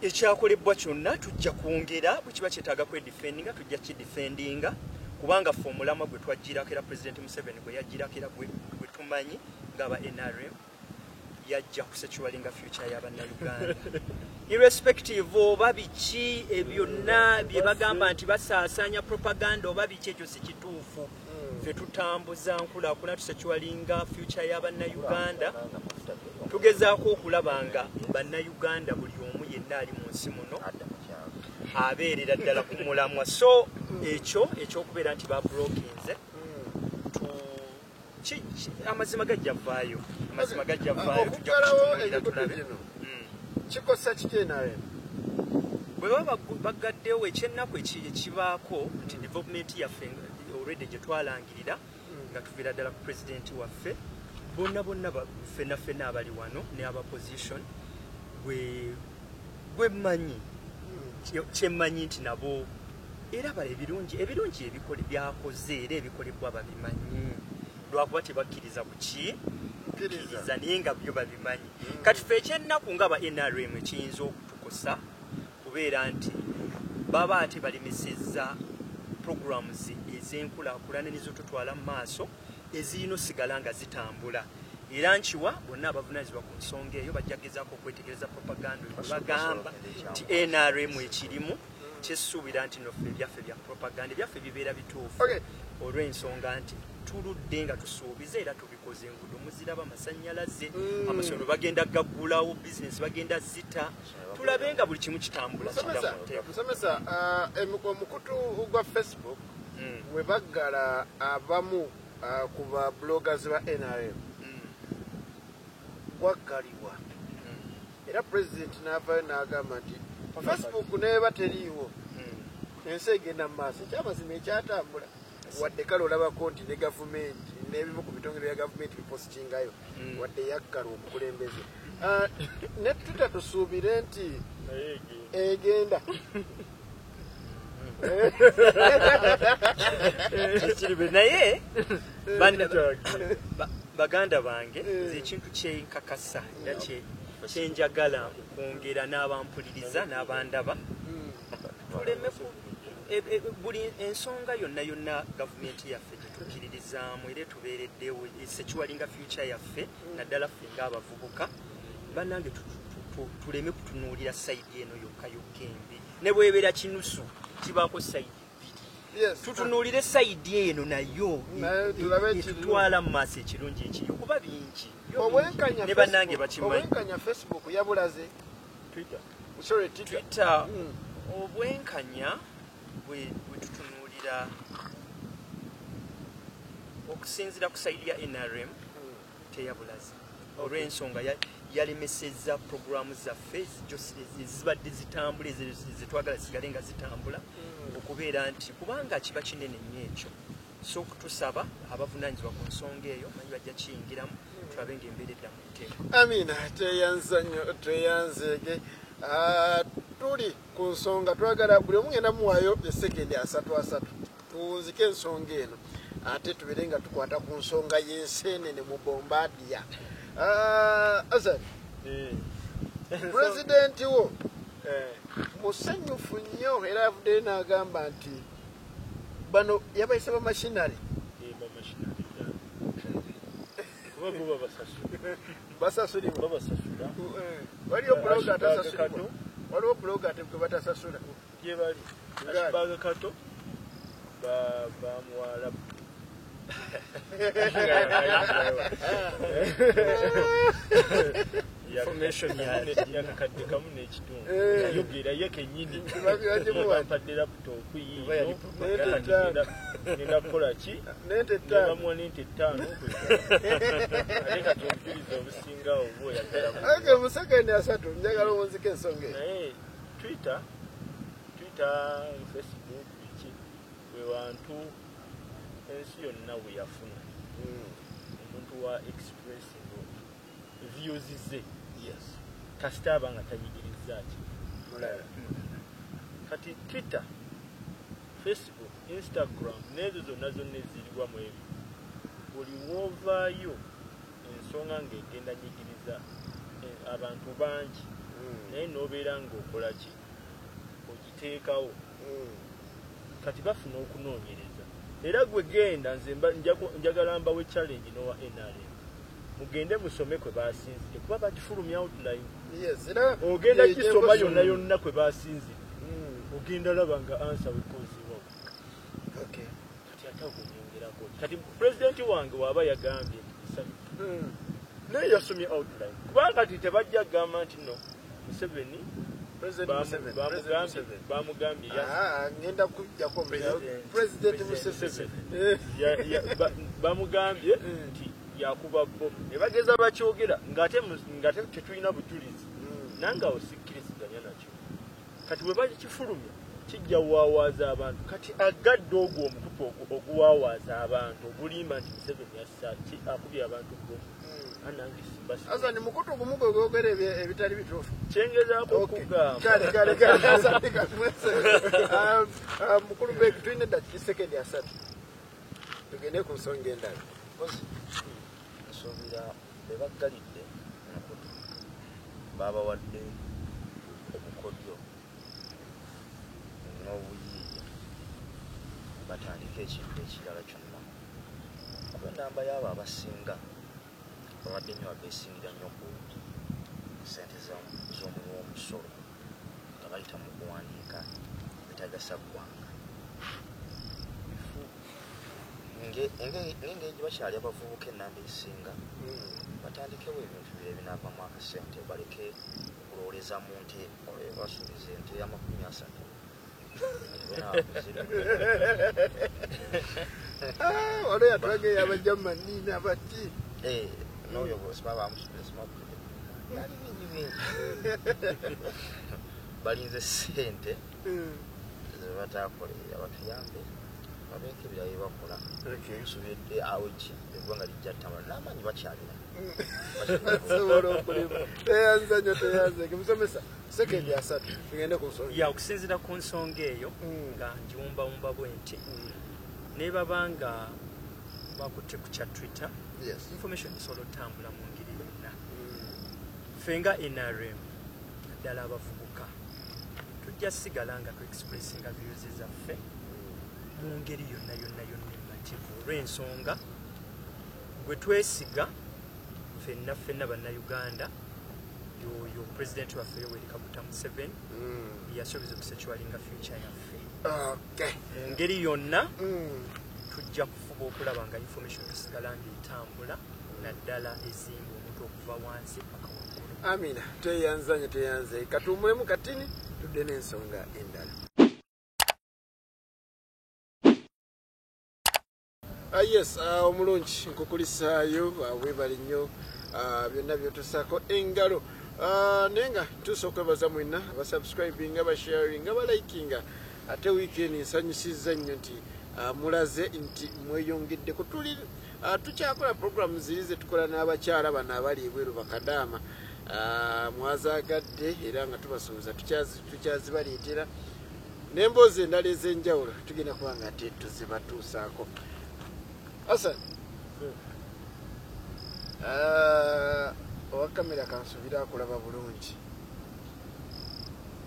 ekyakolebwa kyonna tujja kwongera bwe kiba kyetaaga kwedifendinga tujja kidifendinga, kubanga ffe omulamwa gwe twagirako era Pulezidenti Museveni gwe yagirako era gwe tumanyi ng'aba NRM yajja kusecuringa future y'abannayuganda irrespective oba biki ebyonna bye bagamba nti basaasaanya propaganda oba biki, ekyo si kituufu. Ffe tutambuza nkulaakulana tusecuringa future y'abannayuganda, tugezaako okulaba nga bannayuganda buli omu yenna ali mu nsi muno abeerera ddala ku mulamwa. So ekyo ekyokubeera nti babulokinze amazima gajja vaayo, amazima gajja vaayo, tujja kutunuulira tulabe. Kikosa kiki NRM? Bwe baba bagaddewo ekyennaku ekibaako nti development yaffe already gye twalangirira nga tuviira ddala ku pulezidenti waffe bonna bonna ffenna ffenna abali wano ne aba opposition gwe mmanyi kyemmanyi nti nabo era bala ebirungi byakoze era ebikolebwa babimanyi, lwakuba tebakkiriza kuki kkiriza naye nga byo babimanyi. Kati ffe ekyennaku nga ba NRM ekiyinza okutukosa kubeera nti baba ate balemesezza Programs ez'enkulaakulana nezotutwala mu maaso ezirina osigala nga zitambula. Era nkiwa bonna abavunaanyizibwa ku nsonga eyo bajja gezaako okwetegereza propaganda oyo bagamba nti NRM ekirimu. Kyesuubira nti noffe ebyaffe bya propaganda, ebyaffe bibeera bituufu olw'ensonga nti tuludde nga tusuubiza era tubikoze. Enguudo muziraba, amasannyalaze, amasomero bagenda gaggulawo, bizinesi bagenda zita, tulabe nga buli kimu kitambula. Musomesa, omukutu gwa Facebook we baggala abamu ku ba bloggers ba NRM, gwaggalibwa, era president n'avaayo n'agamba nti Facebook neeba teriiwo ensi egenda mu maaso. Ekyamazima ekyatambula, wadde kale olabako nti ne gavumenti n'ebimu ku bitongole bya gavumenti bipositingayo, wadde yaggalwa omukulembeze. Ne Twitter tusuubire nti egenda? Naye baganda bange, nze ekintu kyenkakasa era kyenjagala okwongera n'abampuliriza n'abandaba, tuleme buli ensonga yonna yonna gavumenti yaffe gyetukkiririzaamu era etubeereddewo securinga future yaffe, naddala ffe ng'abavubuka. Bannange, tuleme kutunuulira side eno yokka yokka embi. Ne bwebeera kinusu kibaako side bbiri, tutunuulire side eno nayo etutwala mu maaso, ekirungi ekiri kuba bingi ne bannange bakimanyi. Obwenkanya Facebook yabulaze? Twitter, obwenkanya bwe tutunuulira okusinziira ku side ya NRM teyabulaze, olw'ensonga yalemesezza programu zaffe ezibadde zitambula, zetwagala sigale nga zitambula, okubeera nti kubanga kiba kinene nnyo ekyo. So tusaba abavunaanyizibwa ku nsonga eyo manyi bajja kiyingiramu, tulabe ng'embeera edda mu nteeko. Amina, tweyanza nnyo, tweyanzeege. Tuli ku nsonga, twagala buli omu ngenda muwaayo esekendi asatu asatu tuwunzike ensonga eno, ate tubeere nga tukwata ku nsonga y'enseenene mu Bombardier. Azan, pulezidenti wo musanyufu nnyo era avuddeyo n'agamba nti bano yabayise bamachinery. Basasulibwa, waliwo blogger atasasulibwa, waliwo blogger ate gwe batasasula. Gyebali Ashbaga Kato bamuwala. Information yakakadde kamu n'ekitundu yayogera ye kennyini, bampadde laptop yiino, ngenda kukola ki, nebamuwa n'ente 5, ate kati obujulizi obusinga oba oyagala. Mu sekendi 3 njagala owunzike ensonga eyo. Naye Twitter, Facebook, biki, we wantu ensi yonna we yafuna omuntu wa expressing views ze, kasita aba nga tanyigiriza ki mulala. Kati Twitter, Facebook, Instagram n'ezo zonna zonna eziriwa mu ebyo, buli woovaayo ensonga ng'egenda nyigiriza abantu bangi, naye n'obeera ng'okola ki, ogiteekawo. Kati bafuna okunoonyereza. Era gwe genda, nze njagala mbawe challenge n'owa NRM, mugende musome kwe basinzidde, kuba bagifulumya outline. Ogenda kisoma yonna yonna kwe basinzidde, ogenda laba nga answer wekozeewo. Kati ate ogonyongerako kati pulezidenti wange waaba yagambye nti naye yasomye outline, kubanga kati tebajja kugamba nti no Museveni bamugambye ngenda kujjako President Museveni bamugambye nti yakuba bo, ne bageza bakyogera ng'ate tetulina bujulizi, nange awo sikkiriziganya nakyo. Kati bwe bakifulumya kijja waawaaza abantu. Kati agadde ogwo omukutu oguwaawaaza abantu ogulimba nti Museveni yassa akubye abantu bo, anange simba. Azani mukutu gumu gwe gwogera ebitali bituufu. Kyengezaako okugamba. Kale kale kale, Azani kamwese. Mukulu Beg, tulina eddakiika sekendi 3 tugende ku nsonga endala. Nsuubira be baggalidde omukutu babawadde obukodyo n'obuyiiya Mutandike ekintu ekirala kyonna, kuba enamba yaabo abasinga babadde nnyo babeesingira nnyo ku sente z'omuwi w'omusolo nga bayita mu kuwandiika ebitagasa ggwanga. Ng'engeri gye bakyali abavubuka, ennamba esinga batandikewo ebintu bira ebinaavamu akasente, baleke okulowoleza mu nte. Basuubiza ente 30. Waliwo yatulaga ey'Abajamani n'abati. N'oyo bamusuubiza yali bingi bingi. Balinze ssente zebatakolerera, batuyambe babeeko ebirala byebakola. Nsuubidde awo ki eggwanga lijja ttambula n'amaanyi bakyalina. Sobola okulima. Teyanza nnyo, teyanze. Musomesa, sekendi 30 tugende ku nsonga. Ya, okusinziira ku nsonga eyo, nga ngiwumbawumba bwe nti, nebaba nga bakutte ku kya Twitter, information esobola otambula mu ngeri yonna. Ffe nga NRM, naddala abavubuka, tujja sigala nga tuexpressinga views zaffe mu ngeri yonna yonna yonna emativu, olw'ensonga gwe twesiga ffenna ffenna Bannayuganda yoyo Pulezidenti waffe Yoweri Kaguta Museveni, yasuubiza okusecuringa future yaffe. Mu ngeri yonna tujja kufuba okulaba nga information tusigala nga etambula, naddala ezimba omuntu okuva wansi paka waggulu. Amina, teyanzanye, teyanze. Katuwummulemu katini, tudde n'ensonga endala. Yes, omulungi nkukulisaayo, weebale nnyo byonna byotusaako engalo. Naye nga tuusa okwebaza mwenna abasubscribinga, basharinga, balikinga. Ate wiikendi nsanyusizza nnyo nti mulaze nti mweyongeddeko. Tuli tukyakola programu ziri zetukola n'abakyala bano abali ebweru, bakadaama. Mwazagadde era nga tubasuubiza tukyazibaleetera n'emboozi endala ez'enjawulo, tugenda kuba nga ate tuzibatuusaako. Hasan, owa kamera kansubira akulaba bulungi.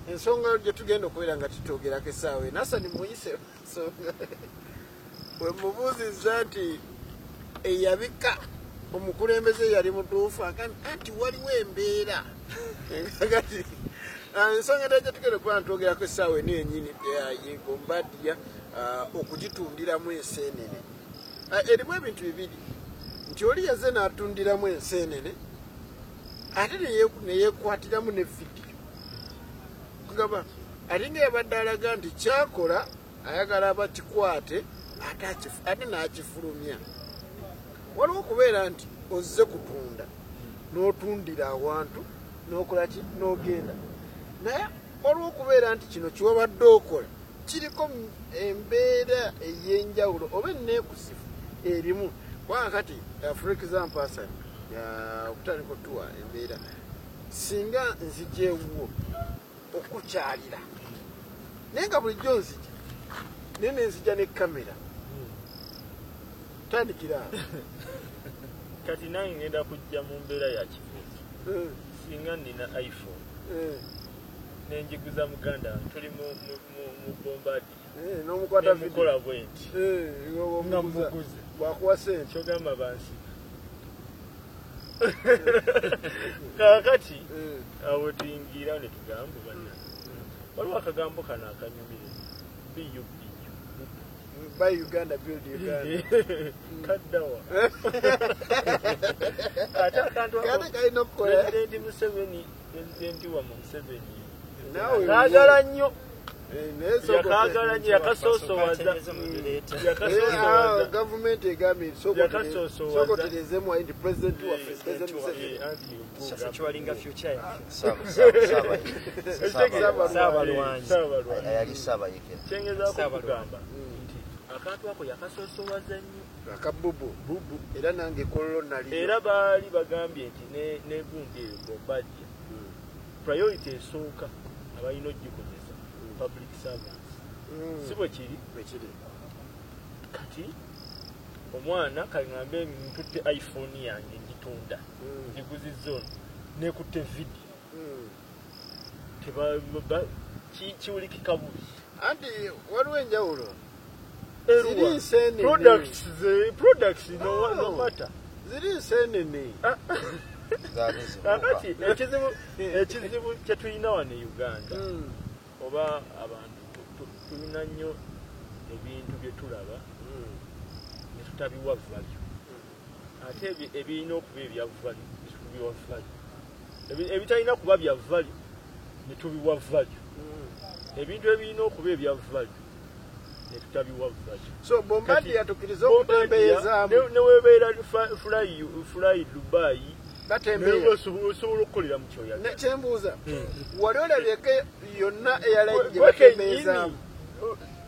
Ensonga gye tugenda okubeera nga tutwogerako essaawa eno, Hasani muyise nsonga we mubuuzizza nti eyabika omukulembeze yali mutuufu, anti waliwo embeera. Kati ensonga endala gye tugenda okuba nga twogerako essaawa eno yennyini ye Bombardier okugitundiramu enseenene. Erimu ebintu bibiri, nti oli yazze n'atundiramu enseenene ate neyeekwatiramu ne vidiyo, kugamba ate nga yabadde alaga nti kyakola ayagala bakikwate ate n'akifulumya. Waliwo okubeera nti ozze kutunda n'otundira awantu n'okola ki n'ogenda, naye waliwo okubeera nti kino kiwabadde okola kiriko embeera ey'enjawulo oba enneekusifu erimu. Kubanga kati, for example, Hassan, okutandika otuwa embeera, singa nzija ewuwo okukyalira, naye nga bulijjo nzija naye nenzija ne kamera, tandikira awo. Kati nange ngenda kujja mu mbeera ya kifuuzi. Singa nina iPhone nenjiguza muganda wange, tuli mu Bombardier, n'omukwata nemukola bwe nti nga muguze, bwakuwa sente, kyogamba bansiba. Kaakati awo tuyingirawo ne tugamba banna, waliwo akagambo kano akanyumire, BUBU. Buy Uganda, build Uganda. Kaddawa ate akantu ako? Kate kalina okukola. Pulezidenti Museveni, pulezidenti wammwe Museveni Naawe kaagala nnyo. Naye Yakaagala nnyo, yakasoosowaza. Yakasoosowaza. Gavumenti egambye Yakasoosowaza. sooka otereezeemu nti pulezidenti waffe, President Museveni. Anti Securinga future yaffe. Saabalwanyi. Saabalwanyi. Ayali saabayekera. Kyengezaako Saabalwanyi. okugamba nti akantu ako yakasoosowaza nnyo. Akabubu. Bubu. Era nange kololo naliyo. Era baali bagambye nti negundi eyo Bombardier, priority esooka abalina ogikozesa public servants. Si bwe kiri? Bwekiri. Kati omwana kaŋŋambe ntutte iPhone yange ngitunda, ngiguzizza ono, nekutte vidiyo, kiwulikika bubi. Anti waliwo enjawulo. Ziri nsenene. Products, products no matter. Ziri nsenene. Kakati ekizibu kye tulina wano e Uganda, oba abantu tulina nnyo ebintu bye tulaba ne tutabiwa value. Ate ebirina okuba ebya value ne tubiwa value, ebitalina kuba bya value ne tubiwa value, ebintu ebirina okuba ebya value ne tutabiwa value. So Bombardier tukiriza okutembeezaamu ne webeera fly Dubai batembeeya, osobola okukolera mu kyoyagala. Kyembuuza, wali olabyeko yonna eyalayi gye batembeezaamu?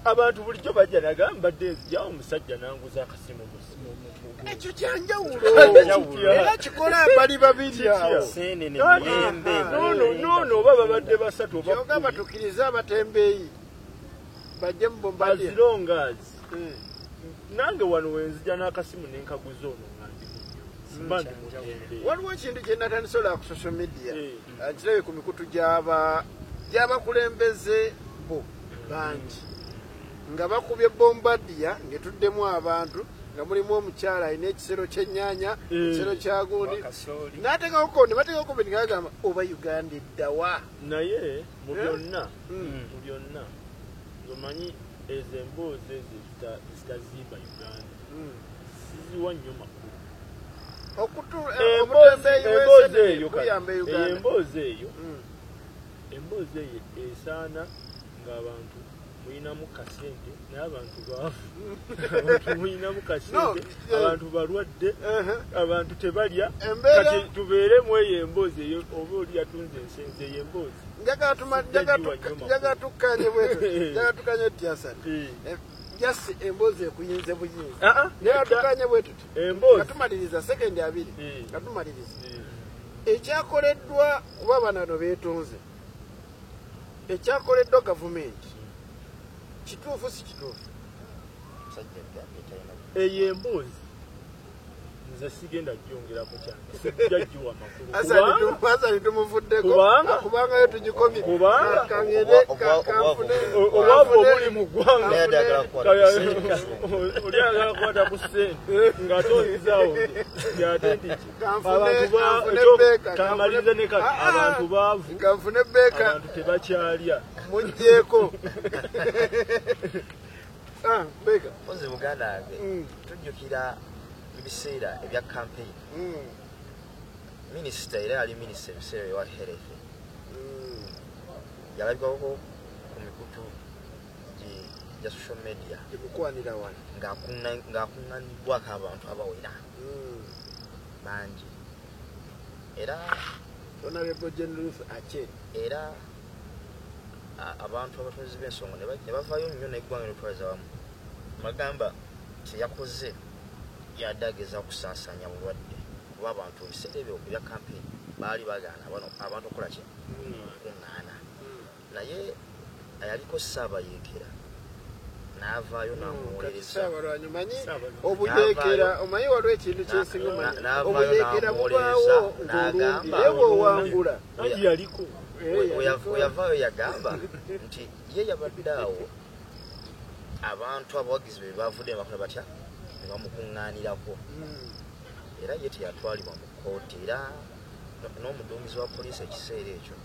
Abantu bulijjo bajja nagamba mbadde nzijawo omusajja nanguza akasimu. Ekyo kyanjawulo era kikola bali babiri awo. Noono oba babadde basatu oba kyogamba tukirize abatembeeyi bajje mu Bombardier. As long as nange wano wenzija n'akasimu nenkaguza ono nga ndi mu. Waliwo ekintu kye natandise olaba ku social media, nkirabye ku mikutu gy'abakulembeze bo bangi nga bakubye Bombardier ng'etuddemu abantu nga mulimu omukyala alina ekisero ky'ennyaanya, ekisero kya gundi, n'ateekako ne bateekako comment nga bagamba oba Uganda eddawa. Naye mu byonna omanyi ezo emboozi ezo ezitazimba Uganda siziwa nnyo makulu. Emboozi eyo esaana ng'abantu mulinamu kasente, naye abantu baavu, abantu mulinamu kasente, abantu balwadde, abantu tebalya. Kati tubeeremu eyo emboozi eyo, oba oli yatunze ensenze eyo emboozi. Njagala tukkanye bwetu, njagala tukkanye Tyasani. Just emboozi ekuyinze buyinza. Njagala tukkanye bwetu nga tumaliriza sekendi 2, nga tumaliriza. Ekyakoleddwa kuba bano beetonze, ekyakoleddwa gavumenti kituufu si kituufu? Eyo emboozi nze sigenda gyongerako kyange, sijja giwa makulu. Asani tumuvuddeko kubangayo tugikomye. Obwavu obuli mu ggwanga, oli ayagala kukwata ku ssente ng'ate oyinzaawo ate nti kamalirize ne kati abantu baavu, abantu tebakyalya. Muggyeko Beeka. Mpozi Buganda yange tujjukira ebiseera ebya campaign, minisita era yali minisita ebiseera ewa health yalabikako ku mikutu gya social media ekukwanira wano ng'akuŋŋaanibwako abantu abawera bangi, era Honorable Jane Ruth Aceng, era abantu abatozi b'ensonga ne bavaayo nnyo n'eggwanga n'otwaliza wamu bagamba kyeyakoze yadde ageza okusaasaanya bulwadde, kuba abantu ebiseera ebyo ebya campaign baali bagaana abantu okukola ki, okuŋŋaana. Naye ayaliko Ssaabayeekera n'avaayo n'amuwolereza. Omanyi obuyeekera, omanyi waliwo ekintu kyensinga omanyi, obuyeekera bubaawo ng'olumbi naye bw'owangula. Yaliko weyavaayo yagamba nti ye yabadde awo abantu abawagizi be bavudde ne bakola batya ne bamukuŋŋaanirako, era ye teyatwalibwa mu kkooti. Era n'omuduumizi wa poliisi ekiseera ekyo,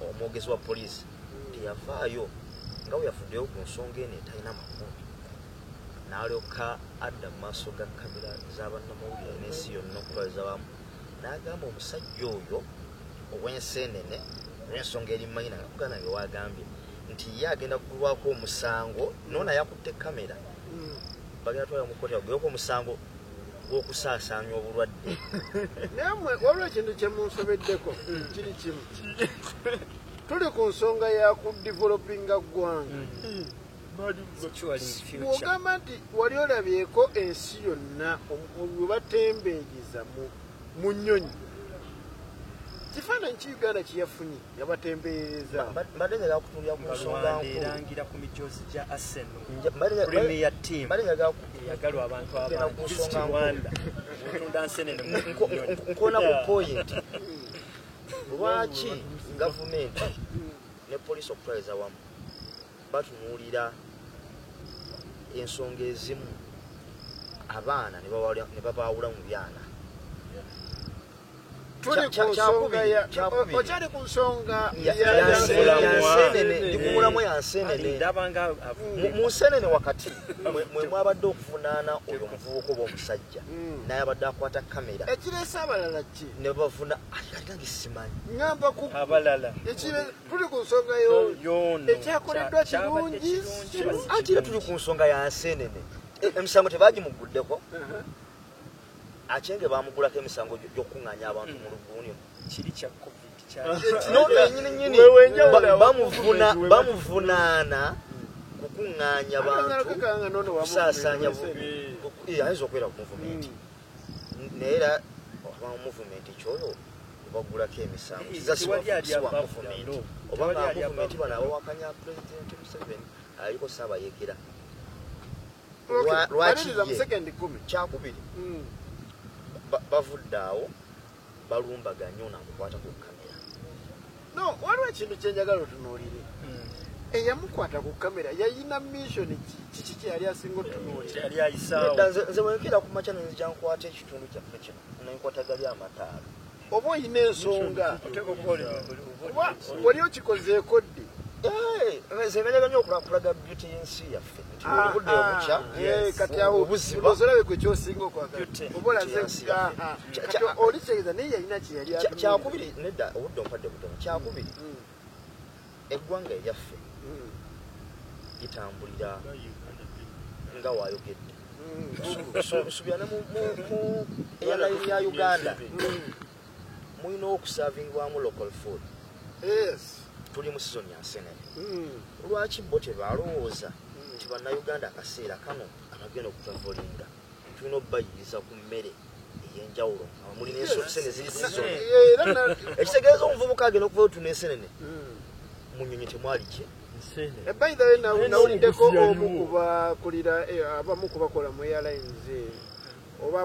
omwogezi wa poliisi teyavaayo nga bwe yafuddeyo ku nsonga eno etalina makulu, n'alyoka adda mu maaso ga kamera z'abannamawulire n'ensi yonna okutwaliza wamu n'agamba omusajja oyo ow'ensenene olw'ensonga eri mayina nga muganda wange wagambye nti ye agenda kugulwako omusango, noona yakutte kamera bagenda twala mu kkooti agulweko omusango gw'okusaasaanya obulwadde. Naye mmwe waliwo ekintu kye munsobeddeko kiri kimu, tuli ku nsonga ya ku developinga ggwanga. Bw'ogamba nti wali olabyeko ensi yonna we batembeeyiza mu nnyonyi, kifaananyi ki Uganda kye yafunye yabatembeereza? Mbadde njagala kutunuulira ku nsonga nkulu erangira ku mijoozi gya Arsenal Premier Team mbadde njagala eyagalwa abantu abangi Visit Rwanda otunda nsenene. Nkoona ku point, lwaki gavumenti ne poliisi okutwaliza wamu batunuulira ensonga ezimu abaana ne babaawula mu byana. Okyali ku nsonga yansenene, ndikumulamu yansenene. Mu nsenene wakati mwe mwabadde okuvunaana oyo omuvubuka oba omusajja, naye abadde akwata kamera. Ekireese abalala ki? Ne bavuna, ate simanyi. Ngamba ku abalala. Tuli ku nsonga yono. Ekyakoleddwa kirungi. Anti era tuli ku nsonga ya nsenene. Emisango tebagimuguddeko. Achenge bamugulako emisango gy'okuŋŋaanya abantu mu luguuni. Kiri kya COVID nyini bamuvunaana kukuŋŋaanya bantu kusaasaanya, ayinza okubeera ku muvumenti, naye era aba muvumenti kyoyo bagulako emisango siwa muvumenti, oba nga muvumenti bano abawakanya Pulezidenti Museveni aliko Ssaabayekera. Lwaki ye kyakubiri bavudde awo balumbaganye ono amukwata ku kamera. No, waliwo ekintu kyenjagala otunuulire. Eyamukwata ku kamera yayina mission kiki kye yali asinga otunuulira? Nze bwe nkeera ku makya nenzija nkwata ekitundu kyaffe kino nenkwata gali amataalo. Oba oyina ensonga oba wali okikozeeko ddi? Nze mbeera nnyo okulaga beauty y'ensi yaffe nti obudde obukya kati awo olabe kwe kyosinga okwagala oba olaze kati oli kitegeeza naye yalina kye yali atunuulira. Kyakubiri nedda, obudde ompadde butono. Kyakubiri, eggwanga eryaffe litambulira nga waayogedde. Nsubira ne mu airline ya Uganda mulina okusaavingibwamu local food. Tuli mu season ya nsenene. Lwaki bo tebalowooza nti bannayuganda akaseera kano abagenda okutravelinga tulina obbayiriza ku mmere ey'enjawulo nga mulina ensenene ziri season? Ekitegeeza omuvubuka agenda okuvayo tuna ensenene mu nnyonyi temwali ki? By the way, nawuliddeko omu ku bakulira, abamu ku bakola mu airlines oba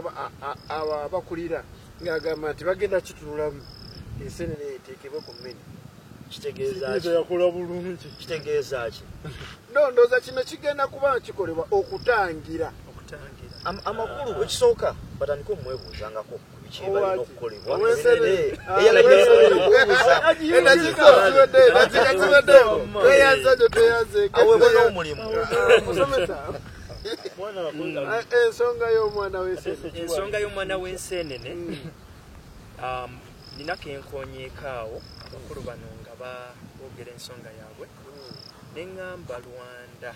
abo abakulira ng'agamba nti bagenda kitunulamu ensenene eteekebwe ku mmere. Kitegeeza ki? Yakola bulungi. Kitegeeza ki? No, ndowooza kino kigenda kuba kikolebwa okutangira. Amakulu ekisooka batandike omwebuuzangako ku biki ebalina okukolebwa. Eddakiika ziwedde, tweyanza gyo tweyanze. Aweebwe n'omulimu. Musomesa, ensonga y'omwana w'ensenene. Ensonga y'omwana w'ensenene, nina kenkonyeeko awo abakulu bano nga boogera ensonga yaabwe, neŋŋamba Rwanda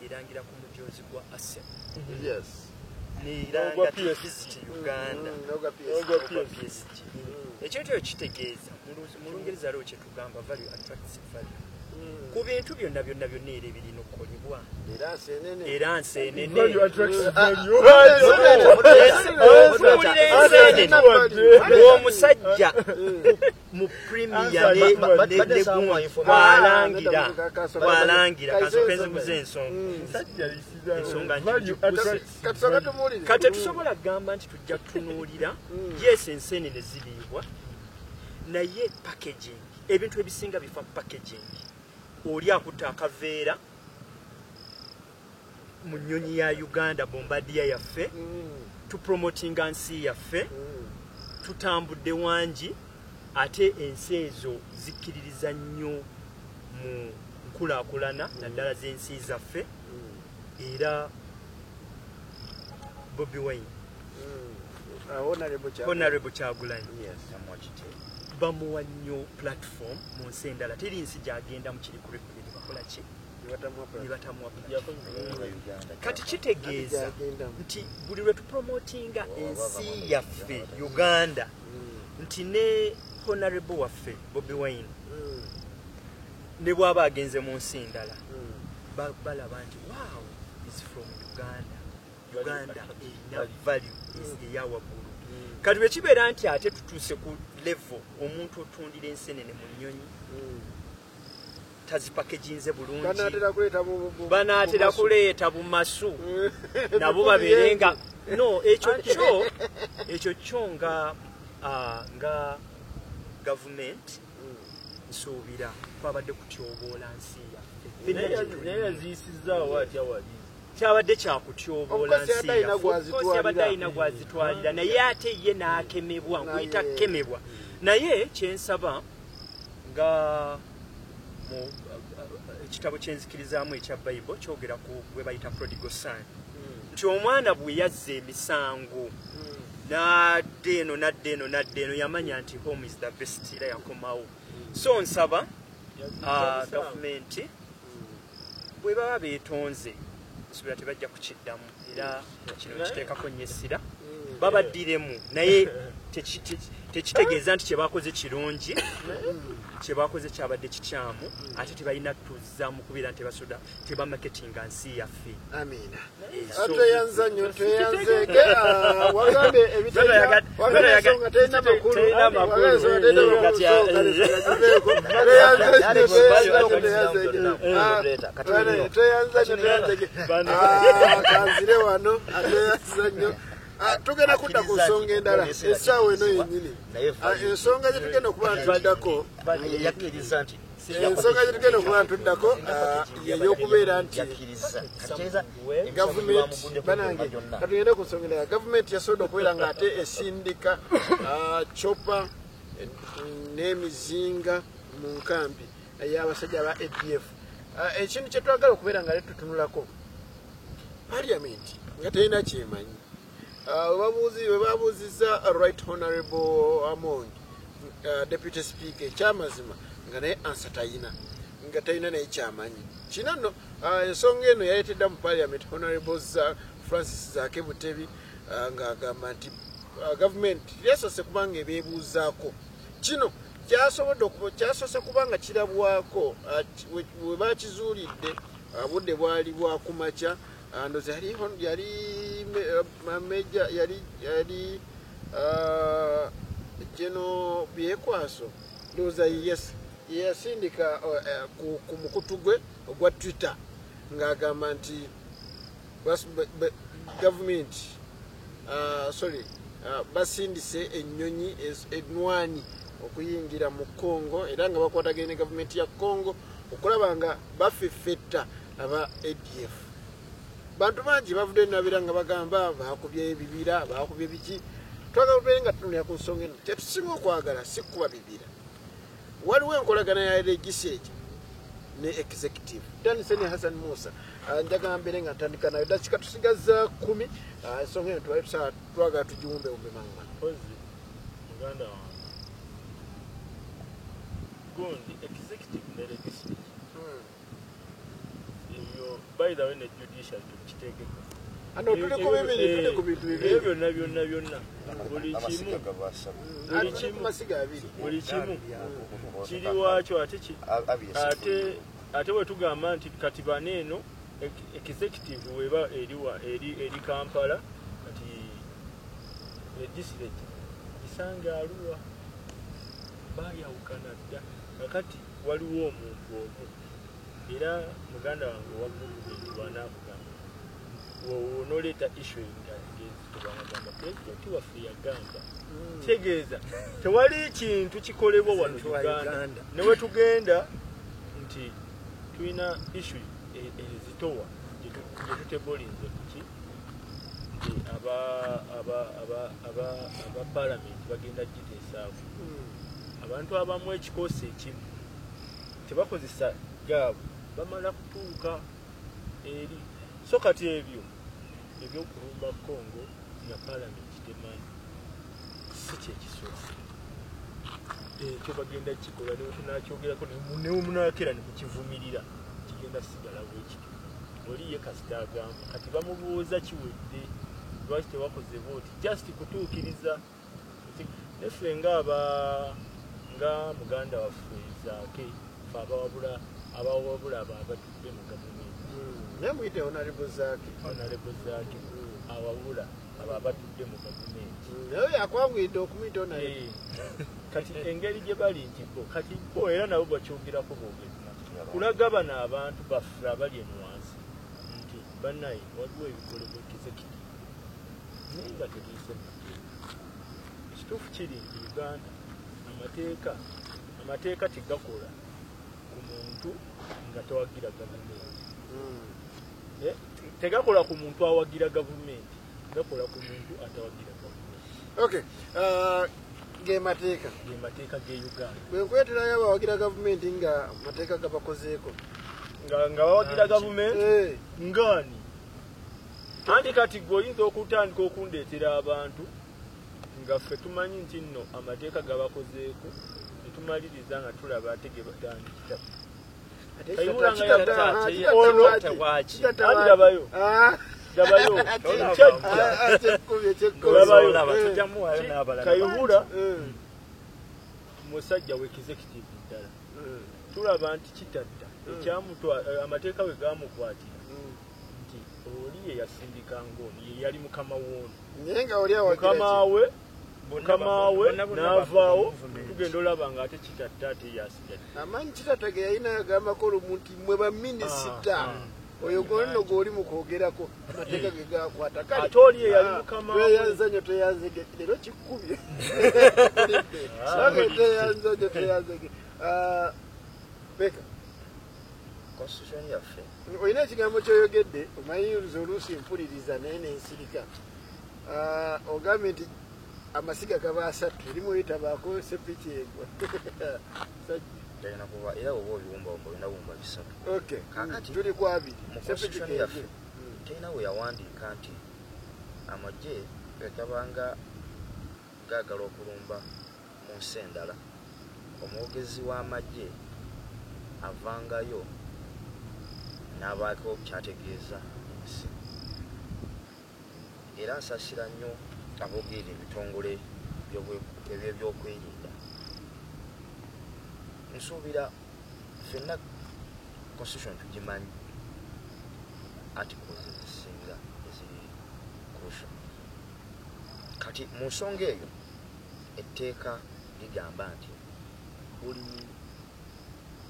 erangira ku mujoozi gwa Arsenal neranga visit Uganda n'ogwa ogwa PSG. Ekintu ekyo kitegeeza mu Lungereza aliwo kyetugamba value attracts value ku bintu byonna byonna byonna era ebirina okukolebwa. Era nsenene. Era nsenene. Value attracts value. Tuwulira ensenene omusajja mu premier bwalangira kasooke nziguza ensonga ensonga ngiguse. Katusooke tumuwulire. Kati tetusobola kugamba nti tujja kutunuulira. Yes, ensenene ziriibwa, naye packaging, ebintu ebisinga bifa packaging. Oli akutta akaveera mu nnyonyi ya Uganda, Bombardier yaffe, tupromotinga nsi yaffe, tutambudde wangi, ate ensi ezo zikkiririza nnyo mu nkulaakulana naddala z'ensi zaffe. Era Bobi Wine, Honorable Kyagulanyi. Honorable Kyagulanyi bamuwa nnyo platform mu nsi endala. Teri nsi gyagenda mu kiri ku replay bakola ki ne batamuwa platform. Kati kitegeeza nti buli lwe tupromotinga ensi yaffe Uganda, nti ne honorable waffe Bobi Wine ne bw'aba agenze mu nsi endala, balaba nti wow, is from Uganda, Uganda erina value eya waggulu. Kati bwe kibeera nti ate tutuuse ku level omuntu otundira ensenene mu nnyonyi tazipackaginze bulungi, banaatera kuleeta banaatera bumasu. Kuleeta bumasu nabo babeere nga no ekyo kyo nga gavumenti nsuubira twabadde kutyoboola nsi yaffe. Naye yaziisizaawo atya wali? Kyabadde kyakutyoboola nsi yaffe, abadde alina gwazitwalira, naye ate ye n'akemebwa, nkuyita kukemebwa. Naye kyensaba nga mu ekitabo kyenzikirizaamu ekya Bayibuli kyogera ku gwe bayita prodigal son, nti omwana bwe yazza emisango n'adda eno n'adda eno n'adda eno, yamanya nti home is the best, era yakomawo. So nsaba gavumenti bwe baba beetonze, nsuubira tebajja kukiddamu, era kino kiteekako nnyo essira, babaddiremu, naye tekitegeeza nti kyebakoze kirungi, kyebakoze kyabadde kikyamu, ate tebalina tuzza mu kubeera nti tebasoda tebamaketinga nsi yaffe. Amiina. Tweyanza nnyo, tweyanzeeke. Wagambye wagambye ensonga terina makulu, wagambye ensonga terina makulu, so kale tugiveeko. Tweyanze nnyo, tweyanze nnyo, tweyanzeeke. Tweyanze nnyo, tweyanzeeke. Kanzire wano, tweyanza nnyo. Tugenda kudda ku nsonga endala essaawa eno yennyini. Ensonga gye tugenda okuba ntuddako, yakkiriza nti ensonga gye tugenda okuba ntuddako yeyokubeera nti yakkiriza kateeza. Gavumenti, banange, katugende ku nsonga endala. Gavumenti yasobodde okubeera nga ate esindika chopper n'emizinga mu nkambi ey'abasajja aba ADF. Ekintu kye twagala okubeera nga ate tutunulako, parliament nga terina kyemanyi. We babuuzizza Right Honorable Among, Deputy Speaker, ekyamazima nga naye answer tayina, nga talina naye kyamanyi kino nno. Ensonga eno yaleetedda mu parliament Honorable Francis Zaake Butebi, ng'agamba nti gavumenti yasoose kubanga ebeebuuzaako. Kino kyasoose kubanga kirabwako we bakizuulidde, budde bwali bwakumakya. Ndoza yali major, yali General Byekwaso, ndowooza yes, yasindika ku mukutu gwe ogwa Twitter ng'agamba nti gavumenti, sorry, basindise ennyonyi enwani okuyingira mu Congo, era nga bakwataganye ne gavumenti ya Congo okulaba nga bafeffetta aba ADF. Bantu bangi bavudde nabira nga bagamba bakubye ebibira, bakubye biki. Twagala tubeere nga tutunulira ku nsonga eno. Kyetusinga okwagala si kukuba bibira. Waliwo enkolagana ya legislature ne executive. Tandise ne Hassan Musa. Njagala mbeere nga ntandika nayo, dakika tusigaza 10. Ensonga eno tubale twagala tugiwumbewumbe mangu. Mpozi muganda wange gundi, executive ne legislature ebyo, by the way, ne judicial tukiteekeko. Ano tuli ku bibiri, tuli ku bintu ebyo bibiri. Byonna byonna byonna, buli kimu Amasiga gabasaba. Buli Tuli ku kimu. masiga abiri. Buli kimu kiri waakyo, ate Abiri. Ate bwe tugamba nti kati bano eno executive weba eriwa eri Kampala, kati legislature gisange Aluwa, bayawukana dda. Kakati waliwo omuntu omu, era muganda wange owa movement bwanaakugamba onoleeta issue ngezitubangagamba pulezidenti waffe yagamba, kitegeeza tewali kintu kikolebwa wano President wa Uganda. Uganda. Ne wetugenda nti tulina issue ezitowa gye tutebolinze kuki nti aba parliament bagenda giteesaako. Abantu abamu ekikoosi ekimu tebakozesa gaabwe, bamala kutuuka eri. So kati ebyo ebyokulumba Congo nga parliament temanyi si kyekisoose, ekyo bagenda kikola netunakyogerako nemunakera nemukivumirira, kigenda sigala bwekityo. Oli ye kasita agamba kati bamubuuza kiwedde, lwaki tewakoze bwoti? Just kutuukiriza. Neffe ngaaba nga muganda waffe Zaake, fe abawabula abo abatudde mu gavumenti. Naye muyite Honorable Zaake. Honorable Zaake awabula abo abatudde mu gavumenti. Naye yakwanguyidde okumuyita honorable. Kati engeri gye bali nti bo kati bo era nabo bakyogerako boogezi kulaga bano abantu baffe abali eno wansi nti bannaye waliwo ebikolebwa executive naye nga tebiyise mu mateeka. Ekituufu kiri nti Uganda amateeka tegakola ku muntu nga tawagira gavumenti. Tegakola ku muntu awagira gavumenti, gakola ku muntu atawagira gavumenti. Okay, ge mateeka. Ge mateeka ge Uganda. Bwe nkweterayo abawagira gavumenti nga mateeka gabakozeeko. Nga bawagira gavumenti ngani? Anti kati gwe oyinza okutandika okundeetera abantu nga ffe tumanyi nti nno amateeka gabakozeeko, ne tumaliriza nga tulaba ate ge batandikira. Kayihura musajja we executive ddala. Tulaba nti Kitatta amateeka we gamukwatira nti oli ye yasindika ng'ono, ye yali mukama w'ono. Mukama we n'avaawo, tugenda olaba ng'ate Kitatta ate yasigadde. Amanyi Kitatta ge yalina yagambako olumu nti mmwe baminisita oyo gwonna gw'oli mu kwogerako amateeka ge gakwata. Kale ate oli ye yali mukama we. Tweyanza nnyo tweyanzege, leero kikubye. Tweyanza nnyo tweyanzege. Beka, constitution yaffe olina ekigambo ky'oyogedde, omanyi oluusi mpuliriza naye nensirika. Ogambye nti amasiga gaba asatu, erimu litabaako sepiki egwa. Talina kuba era oba obiwumbawumba olina wumba bisatu. Okay, Kaakati tuli ku abiri. Mu constitution yaffe terina we yawandiika nti amagye gabanga gaagala okulumba mu nsi endala, omwogezi w'amagye avangayo n'abaako kyategeeza ensi. Era nsaasira nnyo abogerera ebitongole eby'ebyokwerinda. Nsuubira ffenna constitution tugimanyi, articles ezisinga eziri crucial. Kati mu nsonga eyo etteeka ligamba nti buli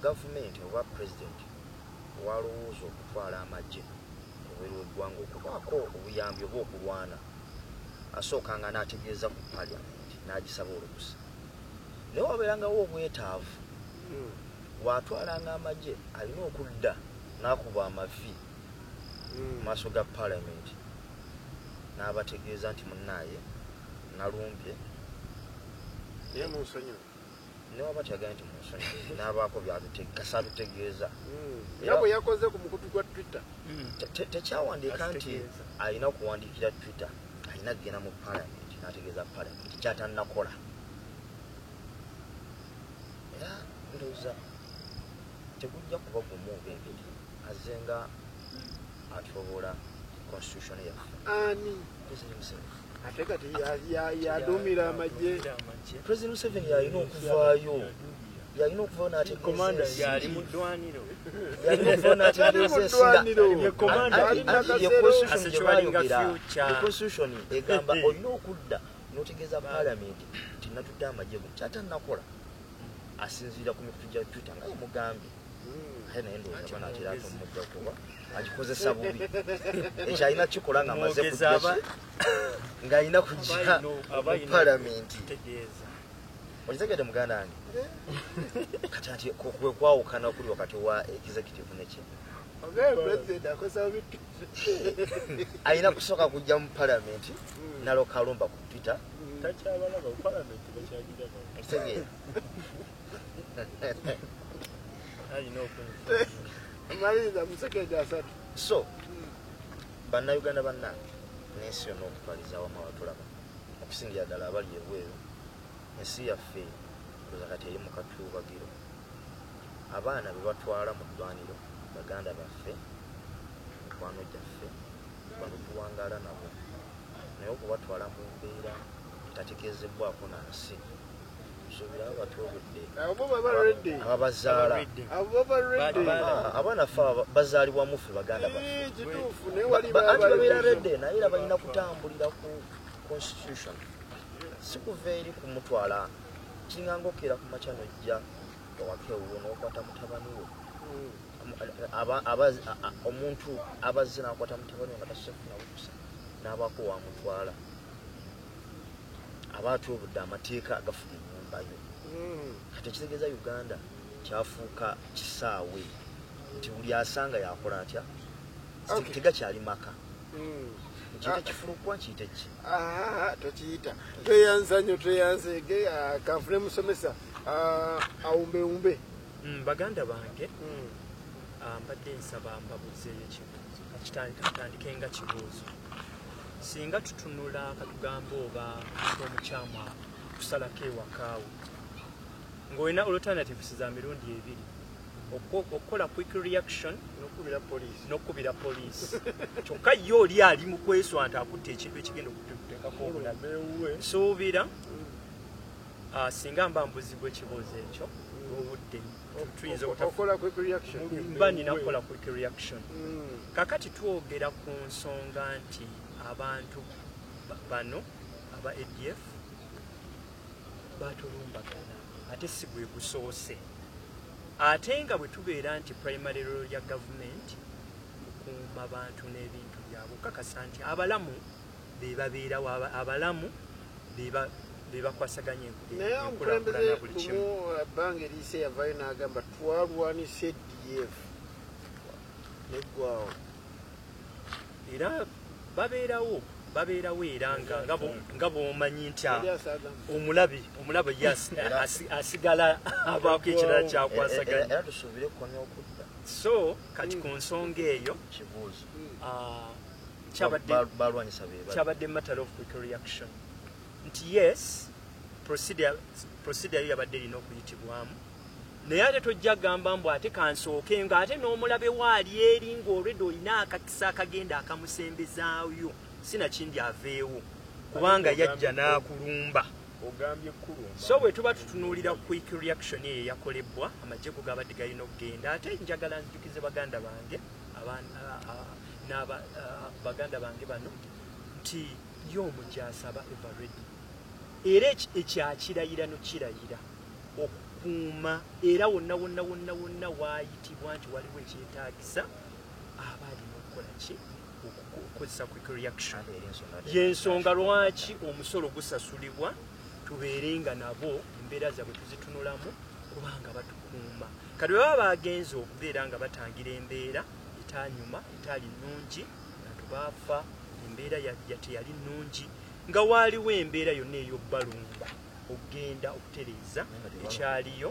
gavumenti oba president walowooza okutwala amagye ebweru w'eggwanga okubaako obuyambi oba okulwana, asookanga n'ategeeza ku parliament n'agisaba olukusa. Naye wabeerangawo obwetaavu, bw'atwalanga amagye alina okudda n'akuba amavi mu maaso ga parliament n'abategeeza nti munnaaye nalumbye. Naye munsonyiwe. Newaba kyagala nti munsonyiwe n'abaako by'atutegeeza. Era bwe yakoze ku mukutu gwa Twitter. Tekyawandiika nti alina okuwandiikira Twitter, alina kugenda mu parliament n'ategeeza parliament kyatannakola. Era ndowooza tegujja kuba gumu oba ebiri, azze nga atyobola constitution yaffe. Ani? President Museveni. Ate kati yaduumira amagye. President Museveni yalina okuvaayo. Yalina okuvaayo n'ategeeza ensi. Yali mu ddwaniro. Yalina okuvaayo n'ategeeza ensi nga anti ye constitution gye baayogera. Ye constitution egamba olina okudda n'otegeeza parliament nti natudde amagye go kyatannakola. Asinziira ku mikutu gya Twitter nga yemugambye. Ate naye ndowooza banaatera ate omujja kuba agikozesa bubi. Ekyo alina kukikola ng'amaze kujja ki? Ng'alina kujja mu parliament. Okitegedde muganda wange? Kati ati kwe kwawukana okuli wakati wa executive ne ki? Alina kusooka kujja mu parliament n'alyoka alumba ku Twitter. Takyabalaba, parliament bakyagiraba. Okitegeera? Maliriza mu sekendi asatu. So, bannayuganda bannange n'ensi yonna okutwaliza awamu abatulaba, okusingira ddala abali ebweru, ensi yaffe ndowooza kati eri mu katuubagiro. Abaana be batwala mu ddwaniro baganda baffe, mikwano gyaffe, bano tuwangaala nabo, naye okubatwala mu mbeera etategeezebwako na nsi, nsuubira batwobudde ababazaala. Abaana ffe bazaalibwamu ffe baganda baffe. Anti babeera redde naye era balina kutambulira ku constitution. Si kuva eri kumutwala, kiringa ng'okeera ku makya n'ojja ewaka ewuwo n'okwata mutabani wo. Omuntu abazze n'akwata mutabani we nga tasoose kufuna lukusa n'abaako wamutwala. Aba atyobodde amateeka agafuga ennyumba yo. Kati ekitegeeza Uganda kyafuuka kisaawe nti buli asanga yakola atya Tegakyali maka. Nkiyite kifulukwa, nkiyite ki? Tokiyita. Tweyanza nnyo, tweyanzeege. Kanfune musomesa awumbewumbe. Baganda bange, mbadde nsaba mbabuuzeeyo ekibuuzo. Katandike nga kibuuzo. Singa tutunula katugambe oba omukyamu kusalako ewakaawo, ng'olina alternatives za mirundi ebiri: okukola quick reaction n'okukubira poliisi. Kyokka ye oli ali mu kweswa nti akutte ekintu ekigenda okututeekako obulabe. Nsuubira singa mba mbuzibwa ekibuuzo ekyo obudde tuyinza mba nina kukola quick reaction. Kakati twogera ku nsonga nti abantu bano aba ADF batulumbagana, ate si gwe gusoose. Ate nga bwe tubeera nti primary role ya gavumenti kukuuma bantu n'ebintu byabwe, okakasa nti abalamu be babeerawo, abalamu be bakwasaganya Naye omukulembeze lumu ebbanga eriyise yavaayo n'agamba twalwanisa ADF neggwawo. Era babeerawo era nga bw'omanyi nti omulabe ye asigala abaako ekirala kyakwasaganya. Era tusuubire okukomya okudda. So kati ku nsonga eyo kibuuzo kyabadde matter of quick reaction nti yes, procedure yo yabadde erina okuyitibwamu, naye ate tojja gamba mbu ate kansooke nga ate n'omulabe waali eri ng'olwedde olina akakisa akagenda akamusembezaayo, sinakindi aveewo kubanga yajja n'akulumba. So bwe tuba tutunuulira quick reaction eyo eyakolebwa, amagye go gabadde galina okugenda. Ate njagala nzijukize baganda bange baganda bange bano nti ye omujaasi aba ever ready, era ekyakirayira nokirayira okukuuma, era wonna wonna wonna wonna waayitibwa nti waliwo ekyetaagisa aba alina okukola ki? Okukozesa quick reaction. Yensonga lwaki omusolo gusasulibwa, tubeere nga nabo embeera zaabwe tuzitunulamu kubanga batukuuma. Kati bwe baba bagenze okubeera nga batangira embeera etanyuma, etaali nnungi, bantu baafa, embeera teyali nnungi, nga waaliwo embeera yonna ey'obbalumba okugenda okutereeza ekyaliyo.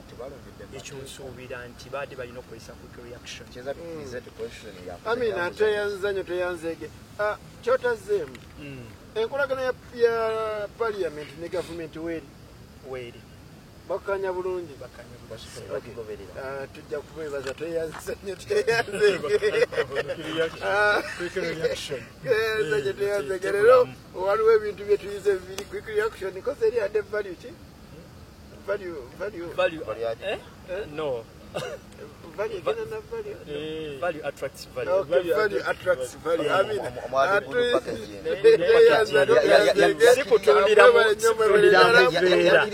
Ekyo nsuubira nti baadde balina okukozesa quick reaction. Amina, tweyanza nnyo, tweyanzeege. Kyotazzeemu enkolagana ya parliament ne gavumenti weeri bakanya bulungi. Tujja kubebaza, tweyanza nnyo, tweyanzeege. Tweyanzeege. Leero waliwo ebintu bye tuyize bibiri. Quick reaction koze eri adde value ki? Value no. Value egenda na value. Value attracts value. Value attracts value. Amina. Sikutundira mu mbeera.